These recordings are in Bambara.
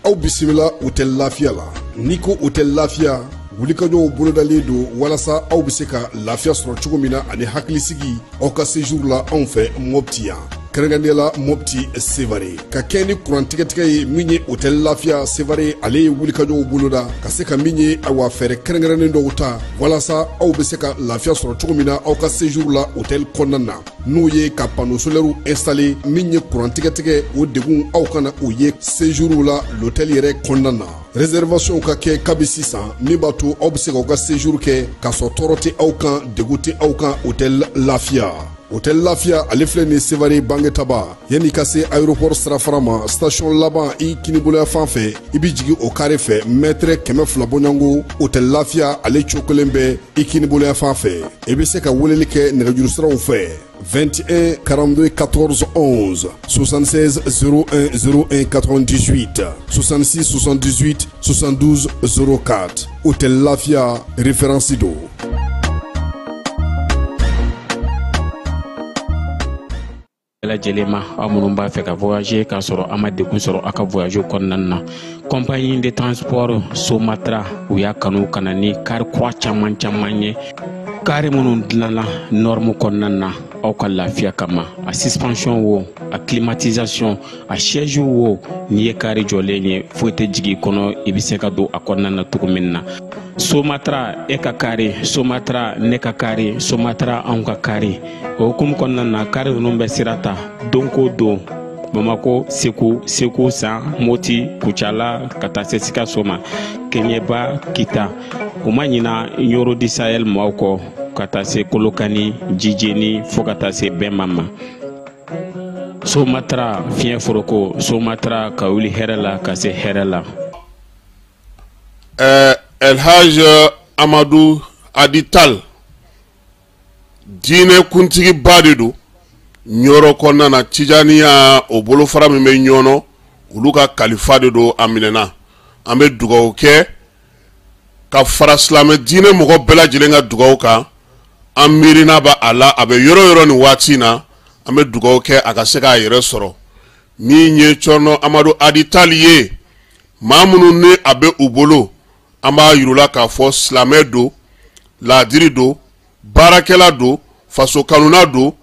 Aw bisimila Hôtel Lafiya la. N'i ko Hôtel Lafiya, wulikajɔw bolodalen don walasa aw bɛ se ka lafiya sɔrɔ cogo min na ani hakilisigi aw ka séjour la anw fɛ Mopti yan. Kɛrɛnkɛrɛnnenya la Mopti Sevare. Ka kɛ ni kuran tigɛtigɛ ye min ye Hôtel Lafiya Sevare, ale ye wulikajɔw boloda ka se ka min ye awa fɛɛrɛ kɛrɛnkɛrɛnnen dɔw ta walasa aw bɛ se ka lafiya sɔrɔ cogo min na aw ka séjour la hôtel kɔnɔna na. N'o ye ka panneau solaire installer min ye kuran tigɛtigɛ o degun aw kana o ye séjour la l'hôtel yɛrɛ kɔnɔna na. Réservation ka kɛ kabi sisan min b'a to aw bɛ se k'aw ka séjour kɛ k'a sɔrɔ tɔɔrɔ tɛ aw kan, degun tɛ aw kan Hôtel Lafiya. Hôtel Lafiya ale filɛ nin Sevare Bangetaba, yanni ka se aéroport sirafara ma, station laban i kiniboloya fan fɛ, i bɛ jigin o carré fɛ mètre 200 bɔɲɔgɔnko. Hôtel Lafiya ale cogo kelen bɛ i kiniboloya fan fɛ. I bɛ se ka weleli kɛ nɛgɛjuru siraw fɛ 21 42 14 11, 76 01 01 98, 66 78 72 04. Hôtel Lafiya référence don. Bɛɛ lajɛlen ma, aw minnu b'a fɛ ka voyager k'a sɔrɔ a ma degun sɔrɔ aw ka voyage kɔnɔna na, compagnie de transport Somatra u y'a kanu ka na ni kari kura caman caman ye, kari minnu dilanna norme kɔnɔna na aw ka lafiya kama. A suspension wo, a climatisation, a siège wo, n'i ye kari jɔlen ye, foyi tɛ jigin i kɔnɔ, i bɛ se ka don a kɔnɔna na cogo min na. Somatra e ka kari, Somatra ne ka kari, Somatra anw ka kari. O hukumu kɔnɔna na, kari ninnu bɛ sira ta don ko don Bamako, Segu, Segu San, Moti, Kucala, ka taa se Sikaso ma, Keɲeba, Kita. U ma ɲina Ɲoro du Sahel maaw kɔ, ka taa se Kolokani, Jijeni, fo ka taa se Bɛnma ma. Somatra fiɲɛ foroko, Somatra ka wuli hɛrɛ la ka se hɛrɛ la. Elhaj Amadu Adital, diinɛ kuntigiba de don Ɲɔrɔ kɔnɔna na, Tijaniya o bolofara min bɛ Ɲɔnɔ, olu ka kalifa de don. A minɛna, an bɛ dugawu kɛ ka fara silamɛ diinɛ mɔgɔ bɛɛ lajɛlen ka dugawu kan. An miirina bɛ a la, a bɛ yɔrɔ yɔrɔ nin waati in na, an bɛ dugawu kɛ a ka se k'a yɛrɛ sɔrɔ. Min ye Cɔrɔnɔ Amadu Adital ye, maa minnu ni a bɛ u bolo, an b'a yir'u k'a fɔ silamɛ don, laadiri don, baarakɛla don, faso kanuna don.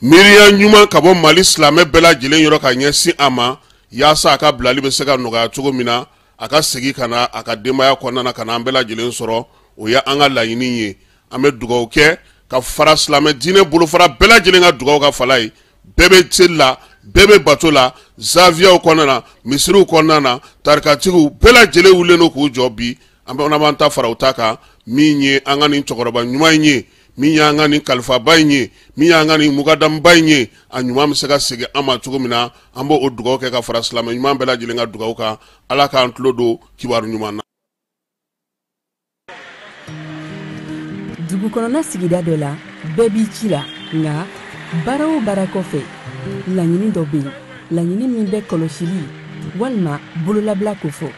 Miiriya ɲuman ka bɔ Mali silamɛ bɛɛ lajɛlen yɔrɔ ka ɲɛsin a ma, yaasa a ka bilali bɛ se ka nɔgɔya cogo min na, a ka segin ka na a ka denbaya kɔnɔna na, ka na an bɛɛ lajɛlen sɔrɔ. O ye an ka laɲini ye. An bɛ dugawu kɛ ka fara silamɛ diinɛ bolofara bɛɛ lajɛlen ka dugawu ka fala ye. Bɛɛ bɛ seli la, bɛɛ bɛ bato la, zaviyaw kɔnɔna na, misiriw kɔnɔna na, tarikatigiw bɛɛ lajɛlen wulilen don k'u jɔ bi. An bɛ b'an ta fara u ta kan. Min ye an ka nin cɛkɔrɔba ɲuman in ye, min y'an ka nin kalifaba in ye, min y'an ka nin mugadamuba in ye, a ɲuman bɛ se ka segin an ma cogo min na, an b'o dugawu kɛ ka fara silamɛ ɲuman bɛɛ lajɛlen ka dugawu kan. Ala k'an tulo don kibaru ɲuman na. Dugu kɔnɔna sigida dɔ la, bɛɛ b'i ci la, nka baara o baara kɔfɛ, laɲini dɔ bɛ yen, laɲini min bɛ kɔlɔsili walima bololabila kofɔ.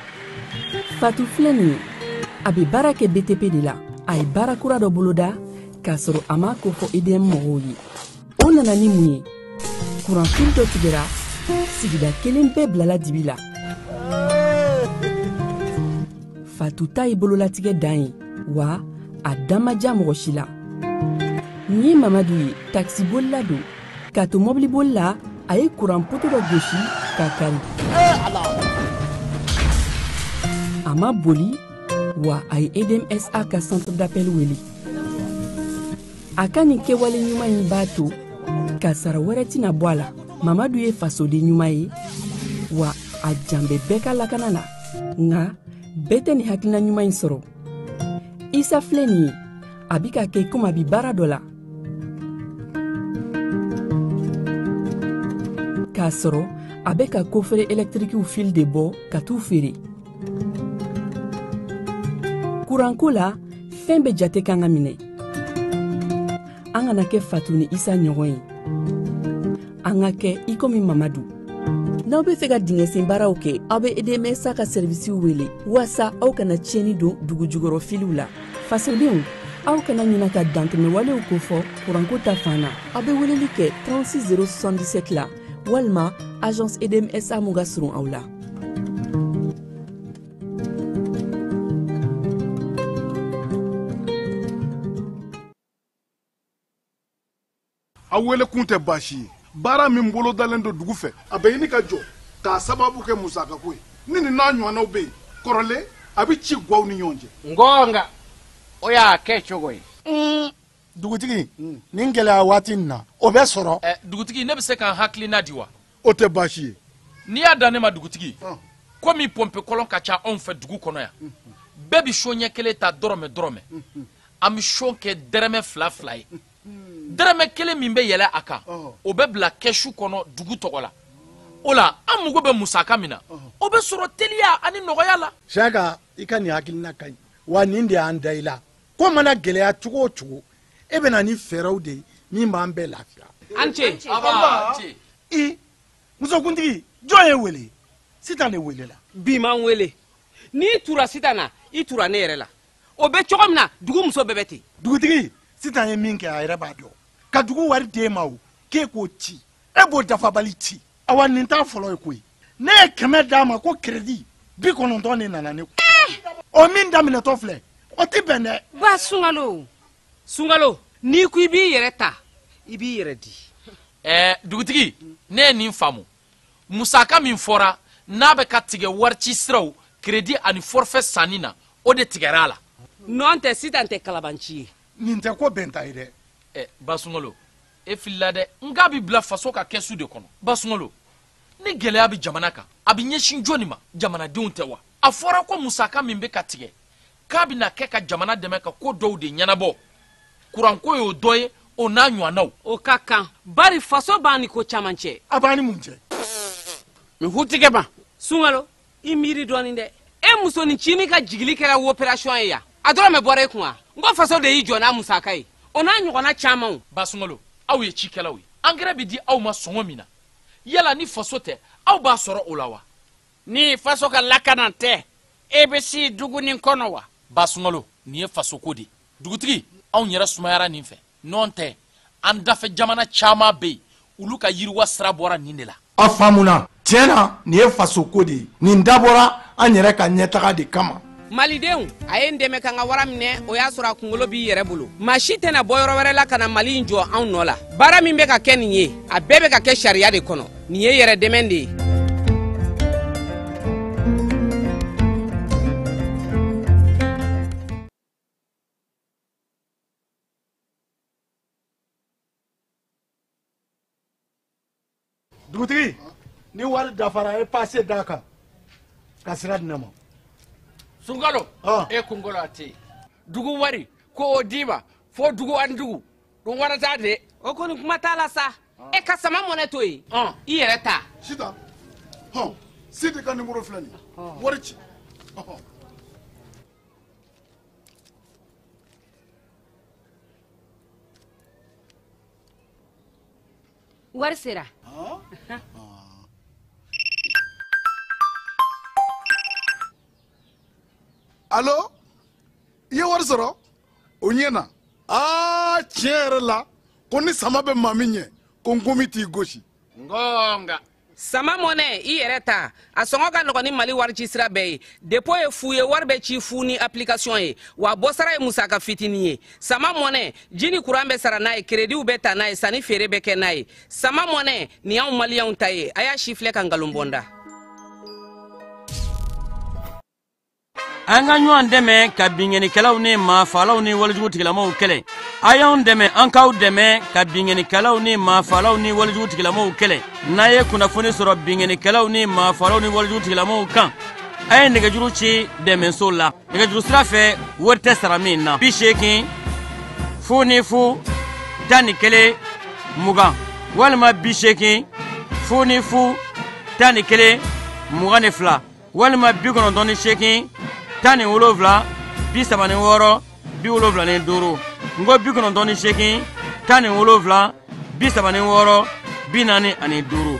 Fatu filɛ nin ye, a bɛ baara kɛ BTP de la. A ye baara kura dɔ boloda k'a sɔrɔ a m'a kofɔ EDM mɔgɔw ye. O nana ni mun ye? Kuranfili dɔ tigɛra, sigida kelen bɛɛ bilala dibi la. Fatu ta ye bololatigɛ dan ye, wa a dan ma diya mɔgɔ si la. Nin ye Mamadu ye, takisibolila don. K'a to mɔbiliboli la, a ye kuran poto dɔ gosi k'a kari. A ma boli wa, a ye EDMSA ka centre d'appel wele. A ka nin kɛwale ɲuman in b'a to kasara wɛrɛ tɛna bɔ a la. Mamadu ye fasoden ɲuman ye, wa a jan bɛ bɛɛ ka lakana la, nka bɛɛ tɛ nin hakilina ɲuman in sɔrɔ. Isa filɛ nin ye, a bi ka kɛ komi a bi baara dɔ la k'a sɔrɔ a bɛ ka coffret électriquew fil de bɔ ka t'u feere. Kuranko la, fɛn bɛɛ jate kan ka minɛ. An kana kɛ Fatu ni Isa ɲɔgɔn ye, an ka kɛ i komi Mamadu. N'aw bɛ fɛ ka dingɛsen baaraw kɛ, aw bɛ EDMSA ka sɛrivisiw wele waasa aw kana tiɲɛni don dugu jukɔrɔ filiw la. Fasodenw, aw kana ɲina ka dantɛmɛwalew kofɔ kuranko ta fan na. Aw bɛ weleli kɛ 36 077 la walima agence EDMSA mun ka surun aw la. A wele kun tɛ baasi ye. Baara min bolodalen don dugu fɛ, a bɛ ɲini ka jɔ k'a sababu kɛ musakako ye. Ni nin n'a ɲɔgɔnnaw bɛ yen, kɔrɔlen a bɛ ci guwaw ni ɲɔgɔn cɛ. Ngɔnga, o y'a kɛ cogo ye. Dugutigi, nin gɛlɛya waati in na, o bɛ sɔrɔ. Dugutigi, ne bɛ se ka n hakilina di wa? O tɛ baasi ye. N'i y'a dan ne ma dugutigi, komi pɔnpe kɔlɔn ka ca anw fɛ dugu kɔnɔ yan, bɛɛ bɛ so ɲɛ kelen ta dɔrɔmɛ dɔrɔmɛ. An bɛ so kɛ dɛrɛmɛ fila fila ye. Dɛrɛmɛ kelen min bɛ yɛlɛ a kan, o bɛ bila kɛsu kɔnɔ dugu tɔgɔ la. O la, an mago bɛ musaka min na, o bɛ sɔrɔ teliya ani nɔgɔya la. Saka, i ka nin hakilina ka ɲi. Wa nin de y'an da i la. Ko mana gɛlɛya cogo o cogo, e bɛ na ni fɛɛrɛw de ye min b'an bɛɛ lafiya. An ce. Aba, ce. I, musokuntigi, jɔn ye wele? Sitan de welela. Bi m'an wele. N'i tura Sitan na, i tura ne yɛrɛ la. O bɛ cogo min na, dugu muso bɛɛ bɛ ten. Dugutigi, Sitan ye min kɛ, a yɛrɛ b'a dɔn. Ka dugu wari d'e ma o, k'e k'o ci. E b'o dafabali ci. Awa nin t'a fɔlɔ ye koyi. Ne ye 100 d'a ma ko crédit 90 de nana ne kun. O min daminɛtɔ filɛ, o tɛ bɛn dɛ. Ba Sunkalo, Sunkalo, n'i ko i b'i yɛrɛ ta, i b'i yɛrɛ di. Dugutigi, ne ye nin faamu. Musaka min fɔra n'a bɛ ka tigɛ warici siraw, crédit ani forfait sanni na, o de tigɛra a la. Nɔn tɛ, Sitan tɛ kalabanci ye. Nin tɛ ko bɛnta ye dɛ. Ba Sunkalo, e filila dɛ. N k'a bɛ bila faso ka kɛsu de kɔnɔ. Ba Sunkalo, ni gɛlɛya bɛ jamana kan, a bɛ ɲɛsin jɔnni ma? Jamanadenw tɛ wa? A fɔra ko musaka min bɛ ka tigɛ, k'a bɛna kɛ ka jamana dɛmɛ ka ko dɔw de ɲɛnabɔ. Kuranko y'o dɔ ye, o n'a ɲɔgɔnnaw. O ka kan, bari faso b'an ni ko caman cɛ. A b'an ni mun cɛ? N hutigɛ ma. Sunkalo, i miiri dɔɔnin dɛ. E musonin ka jigili kɛra opération ye yan. A dɔrɔn bɛ bɔra e kun wa? N ko faso de y'i jɔ n'a musaka ye. O n'a ɲɔgɔnna camanw. Ba Sunkalo, aw ye cikɛlaw ye. Angɛrɛ bɛ di aw ma sɔngɔ min na, yala ni faso tɛ, aw b'a sɔrɔ o la wa? Ni faso ka lakana tɛ, e bɛ si dugu nin kɔnɔ wa? Ba Sunkalo, nin ye fasoko de ye. Dugutigi, anw yɛrɛ sumayara nin fɛ. Nɔn tɛ, an dafɛ jamana caman bɛ yen, olu ka yiriwa sira bɔra nin de la. A faamuna. Tiɲɛ na, nin ye fasoko de ye. Nin dabɔra an yɛrɛ ka ɲɛtaga de kama. Malidenw, a ye n dɛmɛ ka n ka wara minɛ, o y'a sɔrɔ a kunkolo b'i yɛrɛ bolo. Maa si tɛna bɔ yɔrɔ wɛrɛ la ka na Mali in jɔ anw nɔ la. Baara min bɛ ka kɛ nin ye, a bɛɛ bɛ ka kɛ sariya de kɔnɔ. Nin ye yɛrɛ dɛmɛ de ye. Dugutigi, ni wari dafara, e passe d'a kan ka sira di ne ma. Sunkalo, e kunkolo a tɛ yen. Dugu wari ko o d'i ma fo dugu ani dugu, dun wara t'a de. O kɔni kuma t'a la sa. E ka sama mɔnɛ to yen. I yɛrɛ ta. Sitan, hɔn, Sidi ka numéro filɛ nin ye. Wari ci. Wari sera. Allo, i ye wari sɔrɔ? O ɲɛna. Aa, tiɲɛ yɛrɛ la, ko ni sama bɛ maa min ɲɛ, ko nkomi t'i gosi. Ngɔnga. Sama mɔnɛ, i yɛrɛ ta. A sɔngɔ ka nɔgɔn ni Mali warici sira bɛɛ ye. Dépôt ye fu ye, wari bɛ ci fu ni application ye. Wa bɔsara ye musaka fitinin ye. Sama mɔnɛ, ji ni kuran bɛ sara n'a ye, crédit bɛ ta n'a ye, sanni feere bɛ kɛ n'a ye. Sama mɔnɛ, nin y'anw maliyɛnw ta ye. A y'a si filɛ ka nkalon bɔ n da. An ka ɲɔgɔn dɛmɛ ka binkannikɛlaw ni maafalaw ni walejugu tigilamɔgɔw kɛlɛ. A y'anw dɛmɛ, an k'aw dɛmɛ ka binkannikɛlaw ni maafalaw ni walejugu tigilamɔgɔw kɛlɛ. N'a ye kunnafoni sɔrɔ binkannikɛlaw ni maafalaw ni walejugu tigilamɔgɔw kan, a ye nɛgɛjuru ci dɛmɛso la. Nɛgɛjuru sira fɛ, wari tɛ sara min na. 80 0 0 11 20 walima 80 0 0 11 22 walima 98 17 36 75. N ko 98 17 36 45.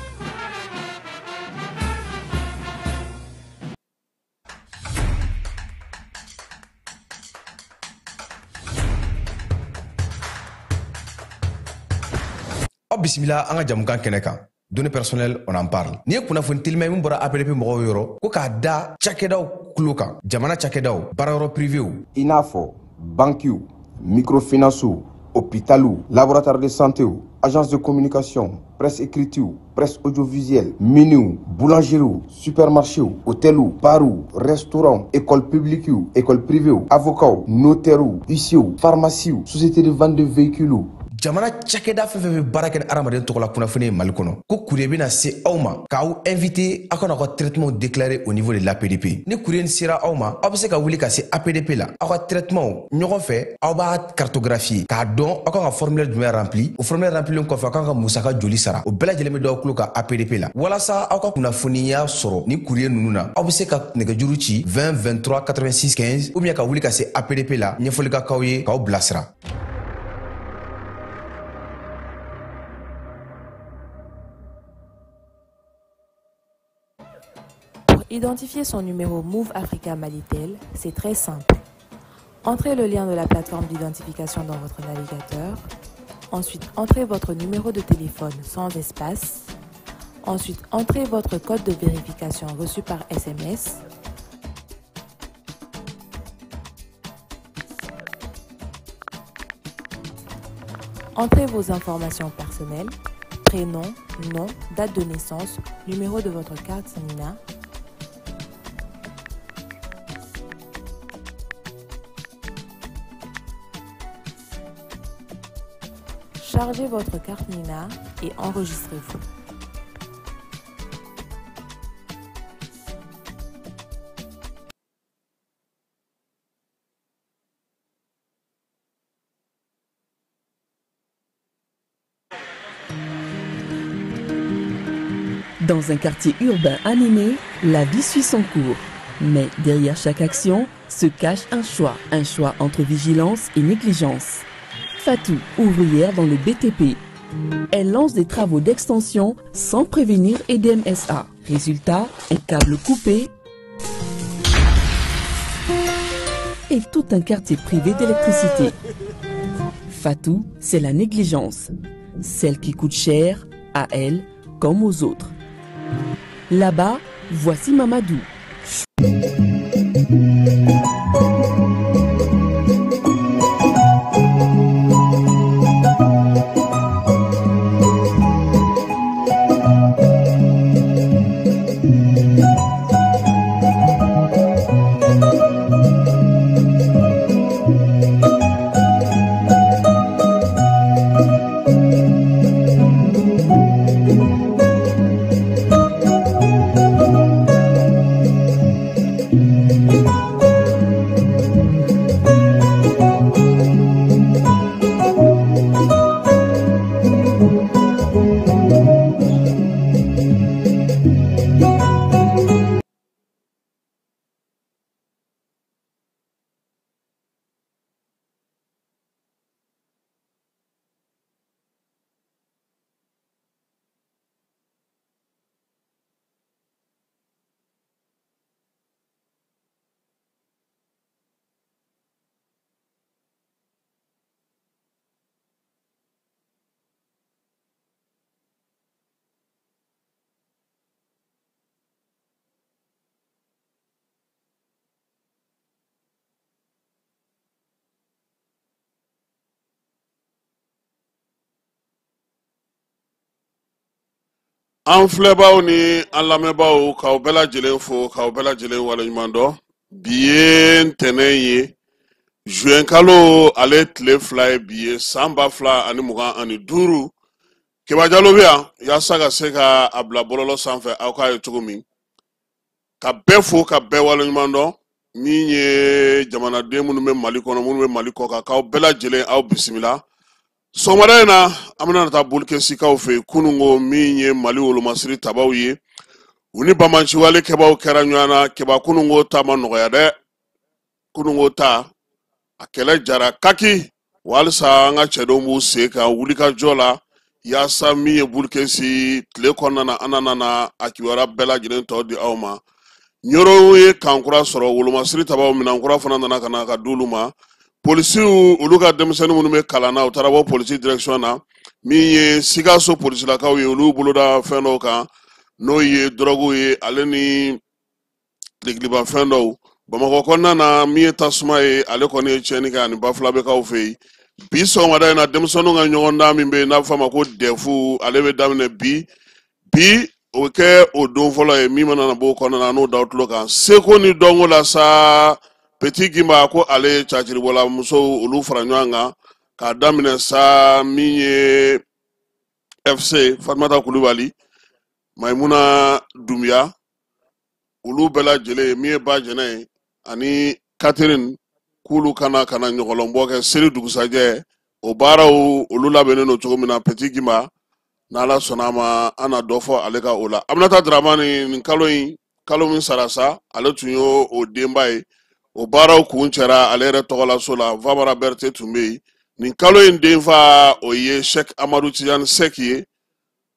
Aw bisimila an ka jamukan kɛnɛ kan. Données personnelles, on en parle. N'i ye kunnafoni telima ye min bɔra APDP mɔgɔw yɔrɔ, ko k'a da cakɛdaw kulo kan, jamana cakɛdaw, baarayɔrɔ privéw, i n'a fɔ bankiw, microfinancew, hôpitaliw, laboratoire de santéw, Agence de communication, presse écrite, presse audiovisuelle, miniw, boulangerie, supermarché, hôtel, bar, restaurant, école publique, école privée, avocat, notaire, huissier, pharmacie, société de vente de véhicules. Jamana cakɛda fɛn fɛn bɛ baara kɛ ni adamaden tɔgɔ la kunnafoni ye Mali kɔnɔ, ko courrier bɛna se aw ma k'aw invité aw kana aw ka traitement déclarer au niveau de l'APDP. Ni courrier sera aw ma, aw bɛ se ka wuli ka se APDP la, aw ka traitement ɲɔgɔn fɛ, aw b'a cartographier k'a dɔn aw kan ka formulaire jumɛn rempli. O formulaire remplilen kɔfɛ, aw kan ka musaka joli sara, o bɛɛ lajɛlen bɛ d'aw tulo kan APDP la. Walasa aw ka kunnafoniya sɔrɔ ni courrier ninnu na, aw bɛ se ka nɛgɛjuru ci 20 23 86 15 ou bien ka wuli ka se APDP la, ɲɛfɔli ka k'aw ye k'aw bilasira. Pour identifier son numéro Moov Africa Malitel, c'est très simple. Entrez le lien de la plateforme d'identification dans votre navigateur. Ensuite, entrez votre numéro de téléphone sans espace. Ensuite, entrez votre code de vérification reçu par SMS. Entrez vos informations personnelles, prénom, nom, date de naissance, numéro de votre carte NINA. Chargez votre carte NINA et enregistrez-vous. Dans un quartier urbain animé, la vie suit son cours. Mais derrière chaque action se cache un choix entre vigilance et négligence. Fatou, ouvrière dans le BTP. Elle lance des travaux d'extension sans prévenir EDMSA. Résultat, un câble coupé et tout un quartier privé d'électricité. Fatou, c'est la négligence. Celle qui coûte cher à elle comme aux autres. Là-bas, voici Mamadou. An filɛbaw ni an lamɛnbaw, k'aw bɛɛ lajɛlen fo, k'aw bɛɛ lajɛlen waleɲuman dɔn. Bi ye ntɛnɛn ye, juin kalo ale tile 2 ye bi ye, san 2025. Keba Jalo bɛ yan yaasa ka se ka a bila bɔlɔlɔ sanfɛ aw k'a ye cogo min. Ka bɛɛ fo, ka bɛɛ waleɲuman dɔn. Min ye jamanaden minnu bɛ Mali kɔnɔ, minnu bɛ Mali kɔ kan, k'aw bɛɛ lajɛlen aw bisimila. Sɔgɔmada in na, an bɛna taa Boulkessikaw fɛ yen. Kununko min ye Mali wolomasiri tabaw ye, u ni banbaanciwale kɛbaw kɛra ɲɔgɔn na. Keba, kununko ta ma nɔgɔya dɛ. Kununko ta a kɛlɛ jara kaki, wa halisa an ka cɛdenw b'u sen kan wulikajɔ la yaasa min ye Boulkessi tile kɔnɔna na, an nana a kibaruya bɛɛ lajɛlen tɔ di aw ma. Ɲɔrɔ ye kan kura sɔrɔ, wolomasiri tabaw minɛn kura fana nana ka na ka d'olu ma. Polisiw, olu ka denmisɛnnin minnu bɛ kalan na, u taara bɔ polisi direction na. Min ye Sikaso polisilakaw ye, olu boloda fɛn dɔw kan, n'o ye dɔrɔguw ye ale ni tilekilibafɛn dɔw. Bamakɔ kɔnɔna na, min ye tasuma ye, ale kɔni ye tiɲɛni kɛ ani Bafulabɛkaw fɛ yen. Bi sɔgɔmada in na, denmisɛnninw ka ɲɔgɔndan min bɛ yen n'a bɛ f'a ma ko DEF, ale bɛ daminɛ bi. Bi o bɛ kɛ o don fɔlɔ ye. Min mana na b'o kɔnɔna na, n'o d'aw tulo kan seko ni dɔnko la sa. Petit Gimba ko ale ye caciribɔla musow olu fara ɲɔgɔn kan k'a daminɛ sa, min ye FC Fatumata Kulubali, Maimuna Dumbuya, olu bɛɛ lajɛlen, min ye ba jɛnɛ ye ani Catherine, k'olu kana ka na ɲɔgɔlɔnbɔ kɛ seli dugusajɛ. O baaraw olu labɛnnen don cogo min na, Petit Gimba, n'Ala sɔnna a ma, an na dɔ fɔ ale ka o la. Aminata Dramani, nin kalo in, kalo min sara sa, ale tun y'o o denba ye. O baaraw kun cɛra ale yɛrɛ tɔgɔlaso la. Vamara Berete tun bɛ yen. Nin kalo in denfa, o ye Sheikh Amadu Tijani Sek ye,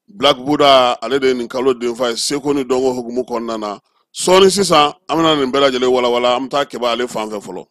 Black Buddha. Ale de ye nin kalo denfa ye seko ni dɔnko hukumu kɔnɔna na. Sɔɔni sisan, an bɛna nin bɛɛ lajɛlen walawala. An bɛ taa Kɛba ale fan fɛ fɔlɔ.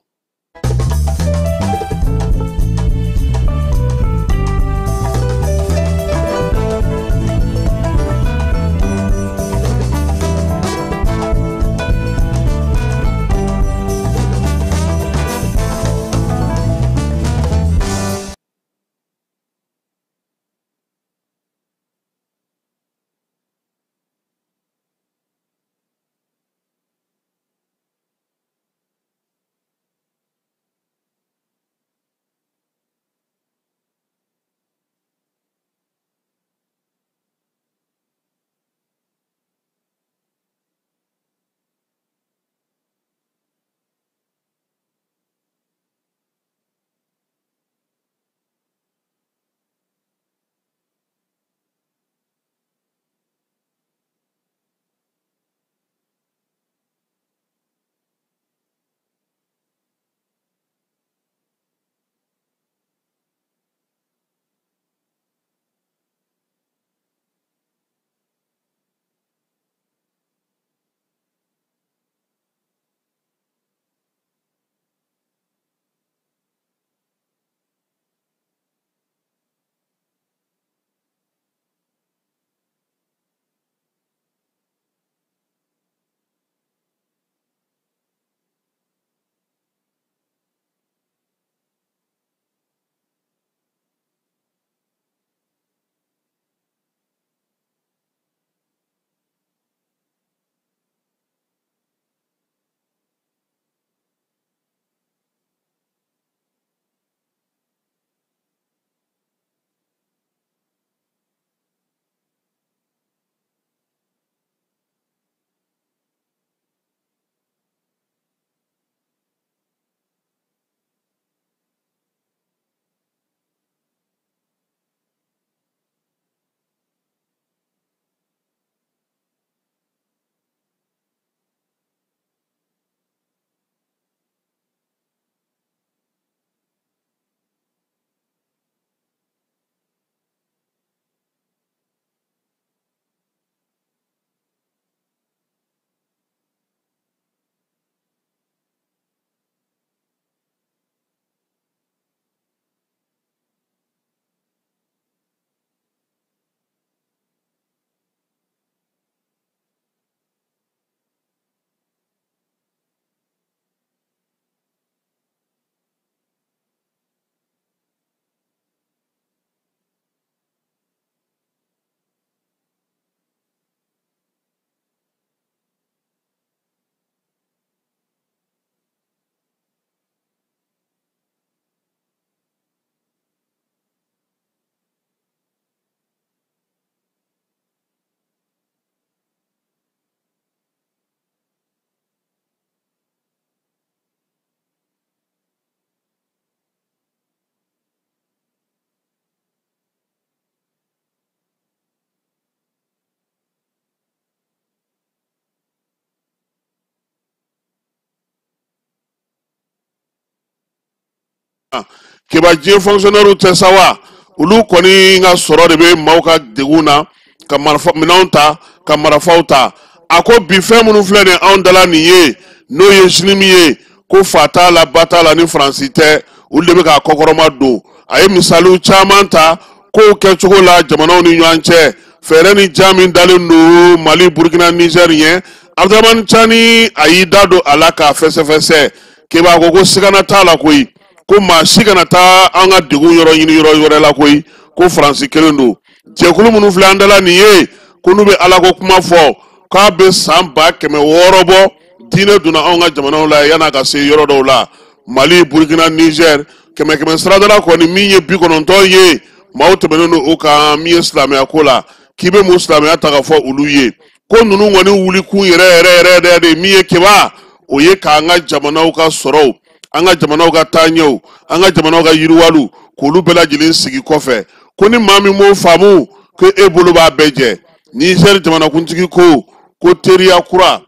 Keba, diɲɛ fonctionnaire tɛ sa wa? Olu kɔni ka sɔrɔ de bɛ maaw ka degun na, ka marifa minɛnw ta, ka marifaw ta. A ko bi fɛn minnu filɛ nin anw dala nin ye, n'o ye JNIM ye, ko fa t'a la, ba t'a la, ni Faransi tɛ, olu de bɛ k'a kɔkɔrɔma don. A ye misaliw caman ta kow kɛcogo la jamanaw ni ɲɔgɔn cɛ, fɛɛrɛ ni ja min dalen don Mali, Burukina, Niger ɲɛ. Abdramani Cani, a y'i da don a la k'a fɛsɛfɛsɛ. Keba ko sigana t'a la koyi. Ko maa si kana taa an ka degun yɔrɔ ɲini yɔrɔ wɛrɛ la koyi, ko Faransi kelen don. Jɛkulu minnu filɛ an dala nin ye, ko n'u bɛ Ala ko kuma fɔ, k'a bɛ san 600 bɔ diinɛ donna anw ka jamanaw la yan'a ka se yɔrɔ dɔw la. Mali, Burkina, Niger, 100 siradala kɔni min ye 90 ye, maaw tɛmɛnen don o kan min ye silamɛya ko la, k'i bɛ mun silamɛya ta ka fɔ olu ye. Ko ninnu kɔni wuli kun yɛrɛ yɛrɛ yɛrɛ de min ye Keba, o ye k'an ka jamanaw ka sɔrɔw, an ka jamanaw ka taaɲɛw, an ka jamanaw ka yiriwaliw, k'olu bɛɛ lajɛlen sigi kɔfɛ. Ko ni maa min m'o faamu, ko e bolo b'a bɛɛ jɛ. Niger jamanakuntigi ko ko teriya kura,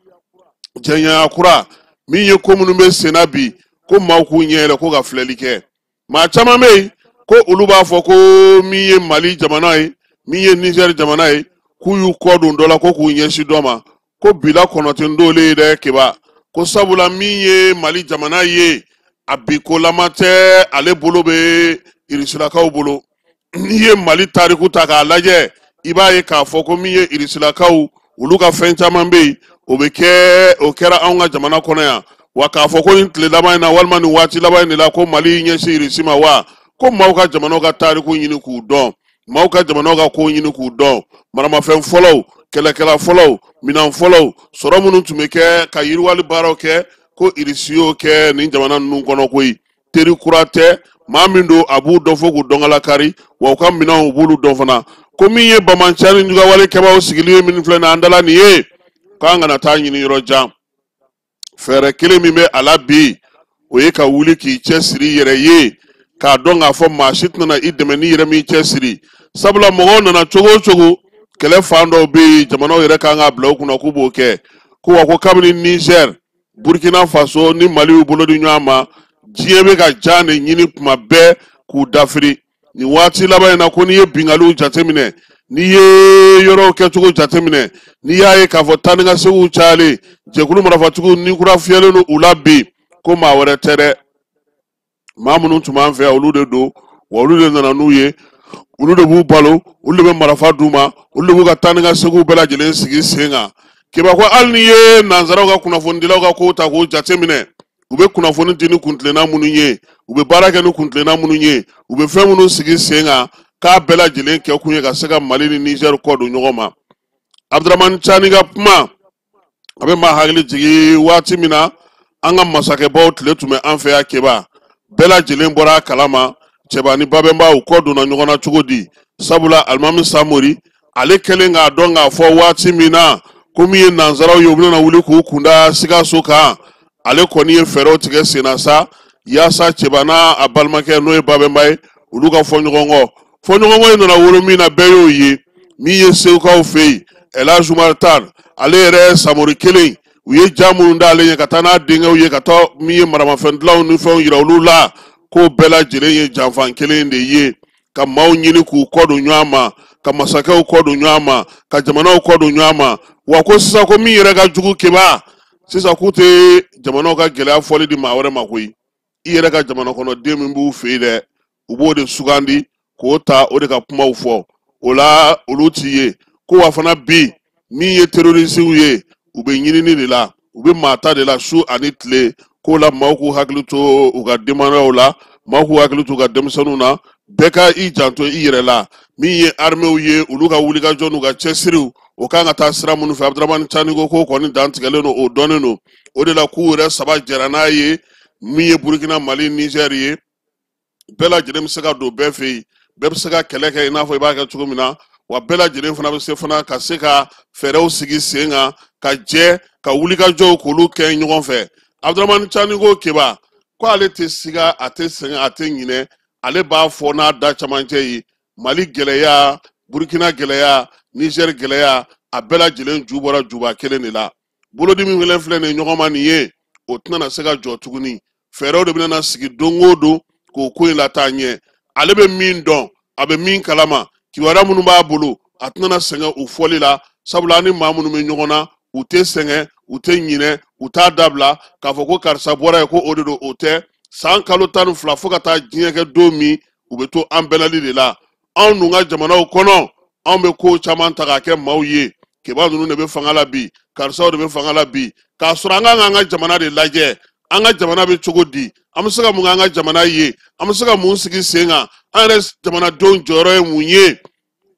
jɛɲɔgɔnya kura min ye ko minnu bɛ senna bi, ko maaw k'u ɲɛ yɛlɛ ko ka filɛli kɛ. Maa caman bɛ yen ko olu b'a fɔ ko min ye Mali jamana ye, min ye Niger jamana ye, k'u y'u kɔ don dɔ la ko k'u ɲɛsin dɔ ma, ko bila kɔnɔ tɛ n dɔlen ye dɛ Keba. Ko sabula min ye Mali jamana ye, a bi kolama tɛ, ale bolo bɛ Irisilakaw bolo. N'i ye Mali tariku ta k'a lajɛ, i b'a ye k'a fɔ ko min ye Irisilakaw, olu ka fɛn caman bɛ yen, o bɛ kɛ, o kɛra anw ka jamana kɔnɔ yan. Wa k'a fɔ ko nin tile laban in na walima nin waati laban in de la ko Mali ɲɛsin Irisi ma wa, ko maaw ka jamanaw ka tariku ɲini k'u dɔn, maaw ka jamanaw ka kow ɲini k'u dɔn, maramafɛn fɔlɔw, kɛlɛkɛla fɔlɔw, minɛn fɔlɔw, sɔrɔ minnu tun bɛ kɛ ka yiriwali baaraw kɛ, ko Irisi y'o kɛ nin jamana ninnu kɔnɔ koyi. Teri kura tɛ, maa min don a b'u dɔn fo k'u dɔnkalakari, wa u ka minɛnw u b'olu dɔn fana. Ko min ye bamanciya ni jugawale kɛbaaw sigili ye min filɛ nin an dala nin ye, k'an kana taa ɲini yɔrɔ jan. Fɛɛrɛ kelen min bɛ a la bi, o ye ka wuli k'i cɛsiri i yɛrɛ ye, k'a dɔn k'a fɔ maa si tɛna i dɛmɛ n'i yɛrɛ m'i cɛsiri. Sabula mɔgɔw nana cogo o cogo, kɛlɛ fan dɔw bɛ yen, jamanaw yɛrɛ kan k'a bila u kunna k'u b'o kɛ. Ko wa ko kabini Niger, Burkina Faso ni Mali y'u bolo di ɲɔgɔn ma, diɲɛ bɛ ka jan de ɲini kuma bɛɛ k'u dafiri. Nin waati laban in na, ko n'i ye binkaliw jateminɛ, n'i ye yɔrɔw kɛcogo jateminɛ, n'i y'a ye k'a fɔ taa ni ka seginw cayalen, jɛkulu marafatigiw ni kura fiyɛlen don u la bi, ko maa wɛrɛ tɛ dɛ, maa minnu tun b'an fɛ yan olu de don, wa olu de nana n'u ye, olu de b'u balo, olu de bɛ marifa d'u ma, olu de b'u ka taa ni ka seginw bɛɛ lajɛlen sigi sen kan. Keba ko hali n'i ye nansaraw ka kunnafonidilaw ka kow ta k'o jateminɛ, u bɛ kunnafoni di ni kuntilenna minnu ye, u bɛ baara kɛ ni kuntilenna minnu ye, u bɛ fɛn minnu sigi sen kan, k'a bɛɛ lajɛlen kɛ kun ye ka se ka Mali ni Niger kɔ don ɲɔgɔn ma. Abdramani Cani ka kuma a bɛ maa hakili jigin waati min na an ka masakɛbaw tile tun bɛ an fɛ yan Keba, bɛɛ lajɛlen bɔra a kalama Cɛba ni Babɛnba u kɔ donna ɲɔgɔn na cogo di. Sabula Alimami Samori ale kɛlen k'a dɔn k'a fɔ waati min na ko min ye nansaraw ye, u bɛna wuli k'u kunda Sikaso kan, ale kɔni ye fɛɛrɛw tigɛ sen na sa yaasa Cɛba n'a a balimakɛ n'o ye Babɛnba ye, olu ka fɔ ɲɔgɔn kɔ. Fɔ ɲɔgɔn kɔ in nana wolo min na, bɛɛ y'o ye. Min ye Segukaw fɛ yen, Elhadj Umar Tall, ale yɛrɛ Samori kelen, u ye ja minnu d'ale ɲɛ ka taa n'a denkɛw ye, ka taa min ye maramafɛn dilanw ni fɛnw yira olu la, k'o bɛɛ lajɛlen ye janfan kelen de ye, ka maaw ɲini k'u kɔ don ɲɔgɔn ma, ka masakɛw kɔ don ɲɔgɔn ma, ka jamanaw kɔ don ɲɔgɔn ma. Wa ko sisan ko min yɛrɛ ka jugu Keba, sisan k'u tɛ jamanaw ka gɛlɛya fɔli di maa wɛrɛ ma koyi, i yɛrɛ ka jamana kɔnɔden min b'u fɛ yen dɛ, u b'o de sugandi k'o ta, o de ka kumaw fɔ, o la olu t'i ye. Ko wa fana bi min ye terorisiw ye, u bɛ ɲinini de la, u bɛ maa ta de la su ani tile. K'o la maaw k'u hakili to u ka denbayaw la, maaw k'u hakili to u ka denmisɛnninw na, bɛɛ ka i janto i yɛrɛ la. Min ye armew ye, olu ka wulikajɔ n'u ka cɛsiriw, o kan ka taa sira minnu fɛ, Abdramani Cani ko k'o kɔni dantigɛlen don, o dɔnnen don. O de la k'u yɛrɛ saba jɛra n'a ye, min ye Burkina, Mali, Niger ye, bɛɛ lajɛlen bɛ se ka don bɛɛ fɛ yen, bɛɛ bɛ se ka kɛlɛ kɛ i n'a fɔ i b'a kɛ cogo min na, wa bɛɛ lajɛlen fana bɛ se fana ka se ka fɛɛrɛw sigi sen kan, ka jɛ ka wulikajɔw k'olu kɛ ɲɔgɔn fɛ. Abdramani Cani ko Keba ko ale tɛ siga, a tɛ sɛgɛn, a tɛ ɲinɛ, ale b'a fɔ n'a da camancɛ ye, Mali gɛlɛya, Burkina gɛlɛya, Niger gɛlɛya, a bɛɛ lajɛlen ju bɔra juba kelen de la. Bolodimi kelen filɛ nin ye ɲɔgɔn ma nin ye, o tɛna se ka jɔ tuguni. Fɛɛrɛw de bɛna sigi don o don k'o ko in lataa ɲɛ. Ale bɛ min dɔn, a bɛ min kalama, kibaruya minnu b'a bolo, a tɛna sɛgɛn u fɔli la, sabula an ni maa minnu bɛ ɲɔgɔn na, u tɛ sɛgɛn, u tɛ ɲinɛ, u t'a dabila k'a fɔ ko karisa bɔra yen ko o de don, o tɛ. San kalo 12 fo ka taa diɲɛ kɛ don min, u bɛ to an bɛlali de la. Anw dun ka jamanaw kɔnɔ, anw bɛ ko caman ta k'a kɛ maaw ye. Keba ninnu de bɛ fanga la bi, karisaw de bɛ fanga la bi, k'a sɔrɔ an kan k'an ka jamana de lajɛ, an ka jamana bɛ cogo di, An bɛ se ka mun k'an ka jamana ye? An bɛ se ka mun sigi sen kan? An yɛrɛ jamanadenw jɔyɔrɔ ye mun ye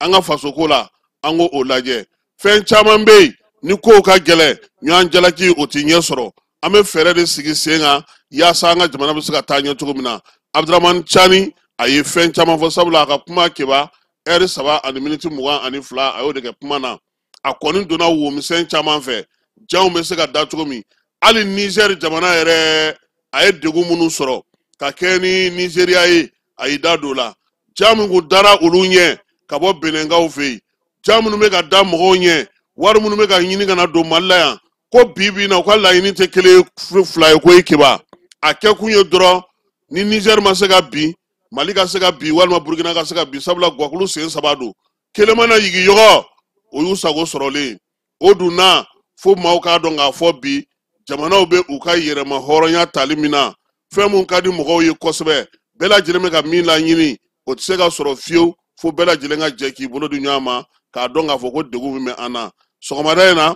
an ka fasoko la? An k'o lajɛ. Fɛn caman bɛ yen ni kow ka gɛlɛn, ɲɔgɔn jalaki o tɛ ɲɛ sɔrɔ. An bɛ fɛɛrɛ de sigi sen kan yaasa an ka jamana bɛ se ka taa ɲɛ cogo min na. Abdramani Cani a ye fɛn caman fɔ, sabula a ka kuma keba ɛri 3 ani miniti 22, a y'o de kɛ kuma na. A kɔni donna womisɛn caman fɛ, janw bɛ se ka da cogo min. Hali Niger jamana yɛrɛ a ye degun minnu sɔrɔ ka kɛ ni Nizeriya ye, a y'i da don o la. Ja min kun dara olu ɲɛ ka bɔ Benɛnkaw fɛ yen, ja minnu bɛ ka da mɔgɔw ɲɛ, wari minnu bɛ ka ɲini ka na don Mali la yan, ko bi bi in na u ka laɲini tɛ kelen fila ye koyi keba. A kɛkun ye dɔrɔn ni Niger ma se ka bin, Mali ka se ka bin, walima Burukina ka se ka bin, sabula guwakulu sen 3 don. Kelen mana yigi yɔgɔ, o y'u sago sɔrɔlen ye. O dun na fo maaw k'a dɔn k'a fɔ bi jamanaw bɛ u ka yɛrɛma hɔrɔnya tali min na, fɛn mun ka di mɔgɔw ye kosɛbɛ, bɛɛ lajɛlen bɛ ka min laɲini, o tɛ se ka sɔrɔ fiyewu fo bɛɛ lajɛlen ka jɛ k'i bolo di ɲɔgɔn ma k'a dɔn k'a fɔ ko degun min bɛ an na. Sɔgɔmada in na,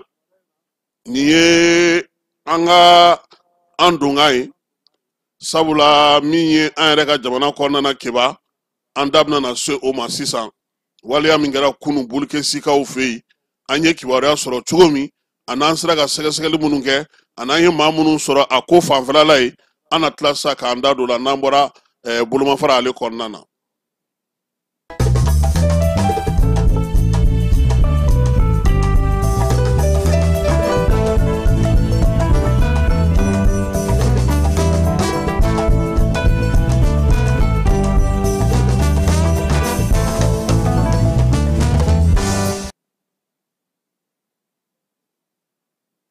nin ye an ka an donkan ye, sabula min ye an yɛrɛ ka jamana kɔnɔna na keba, an da bɛna na se o ma sisan. Waleya min kɛra kunun Bulikesikaw fɛ yen, an ye kibaruya sɔrɔ cogo min, a n'an sera ka sɛgɛsɛgɛli minnu kɛ, a n'an ye maa minnu sɔrɔ a ko fanfɛla la yen, an na tila sisan k'an da don o la n'an bɔra bolomafara ale kɔnɔna na.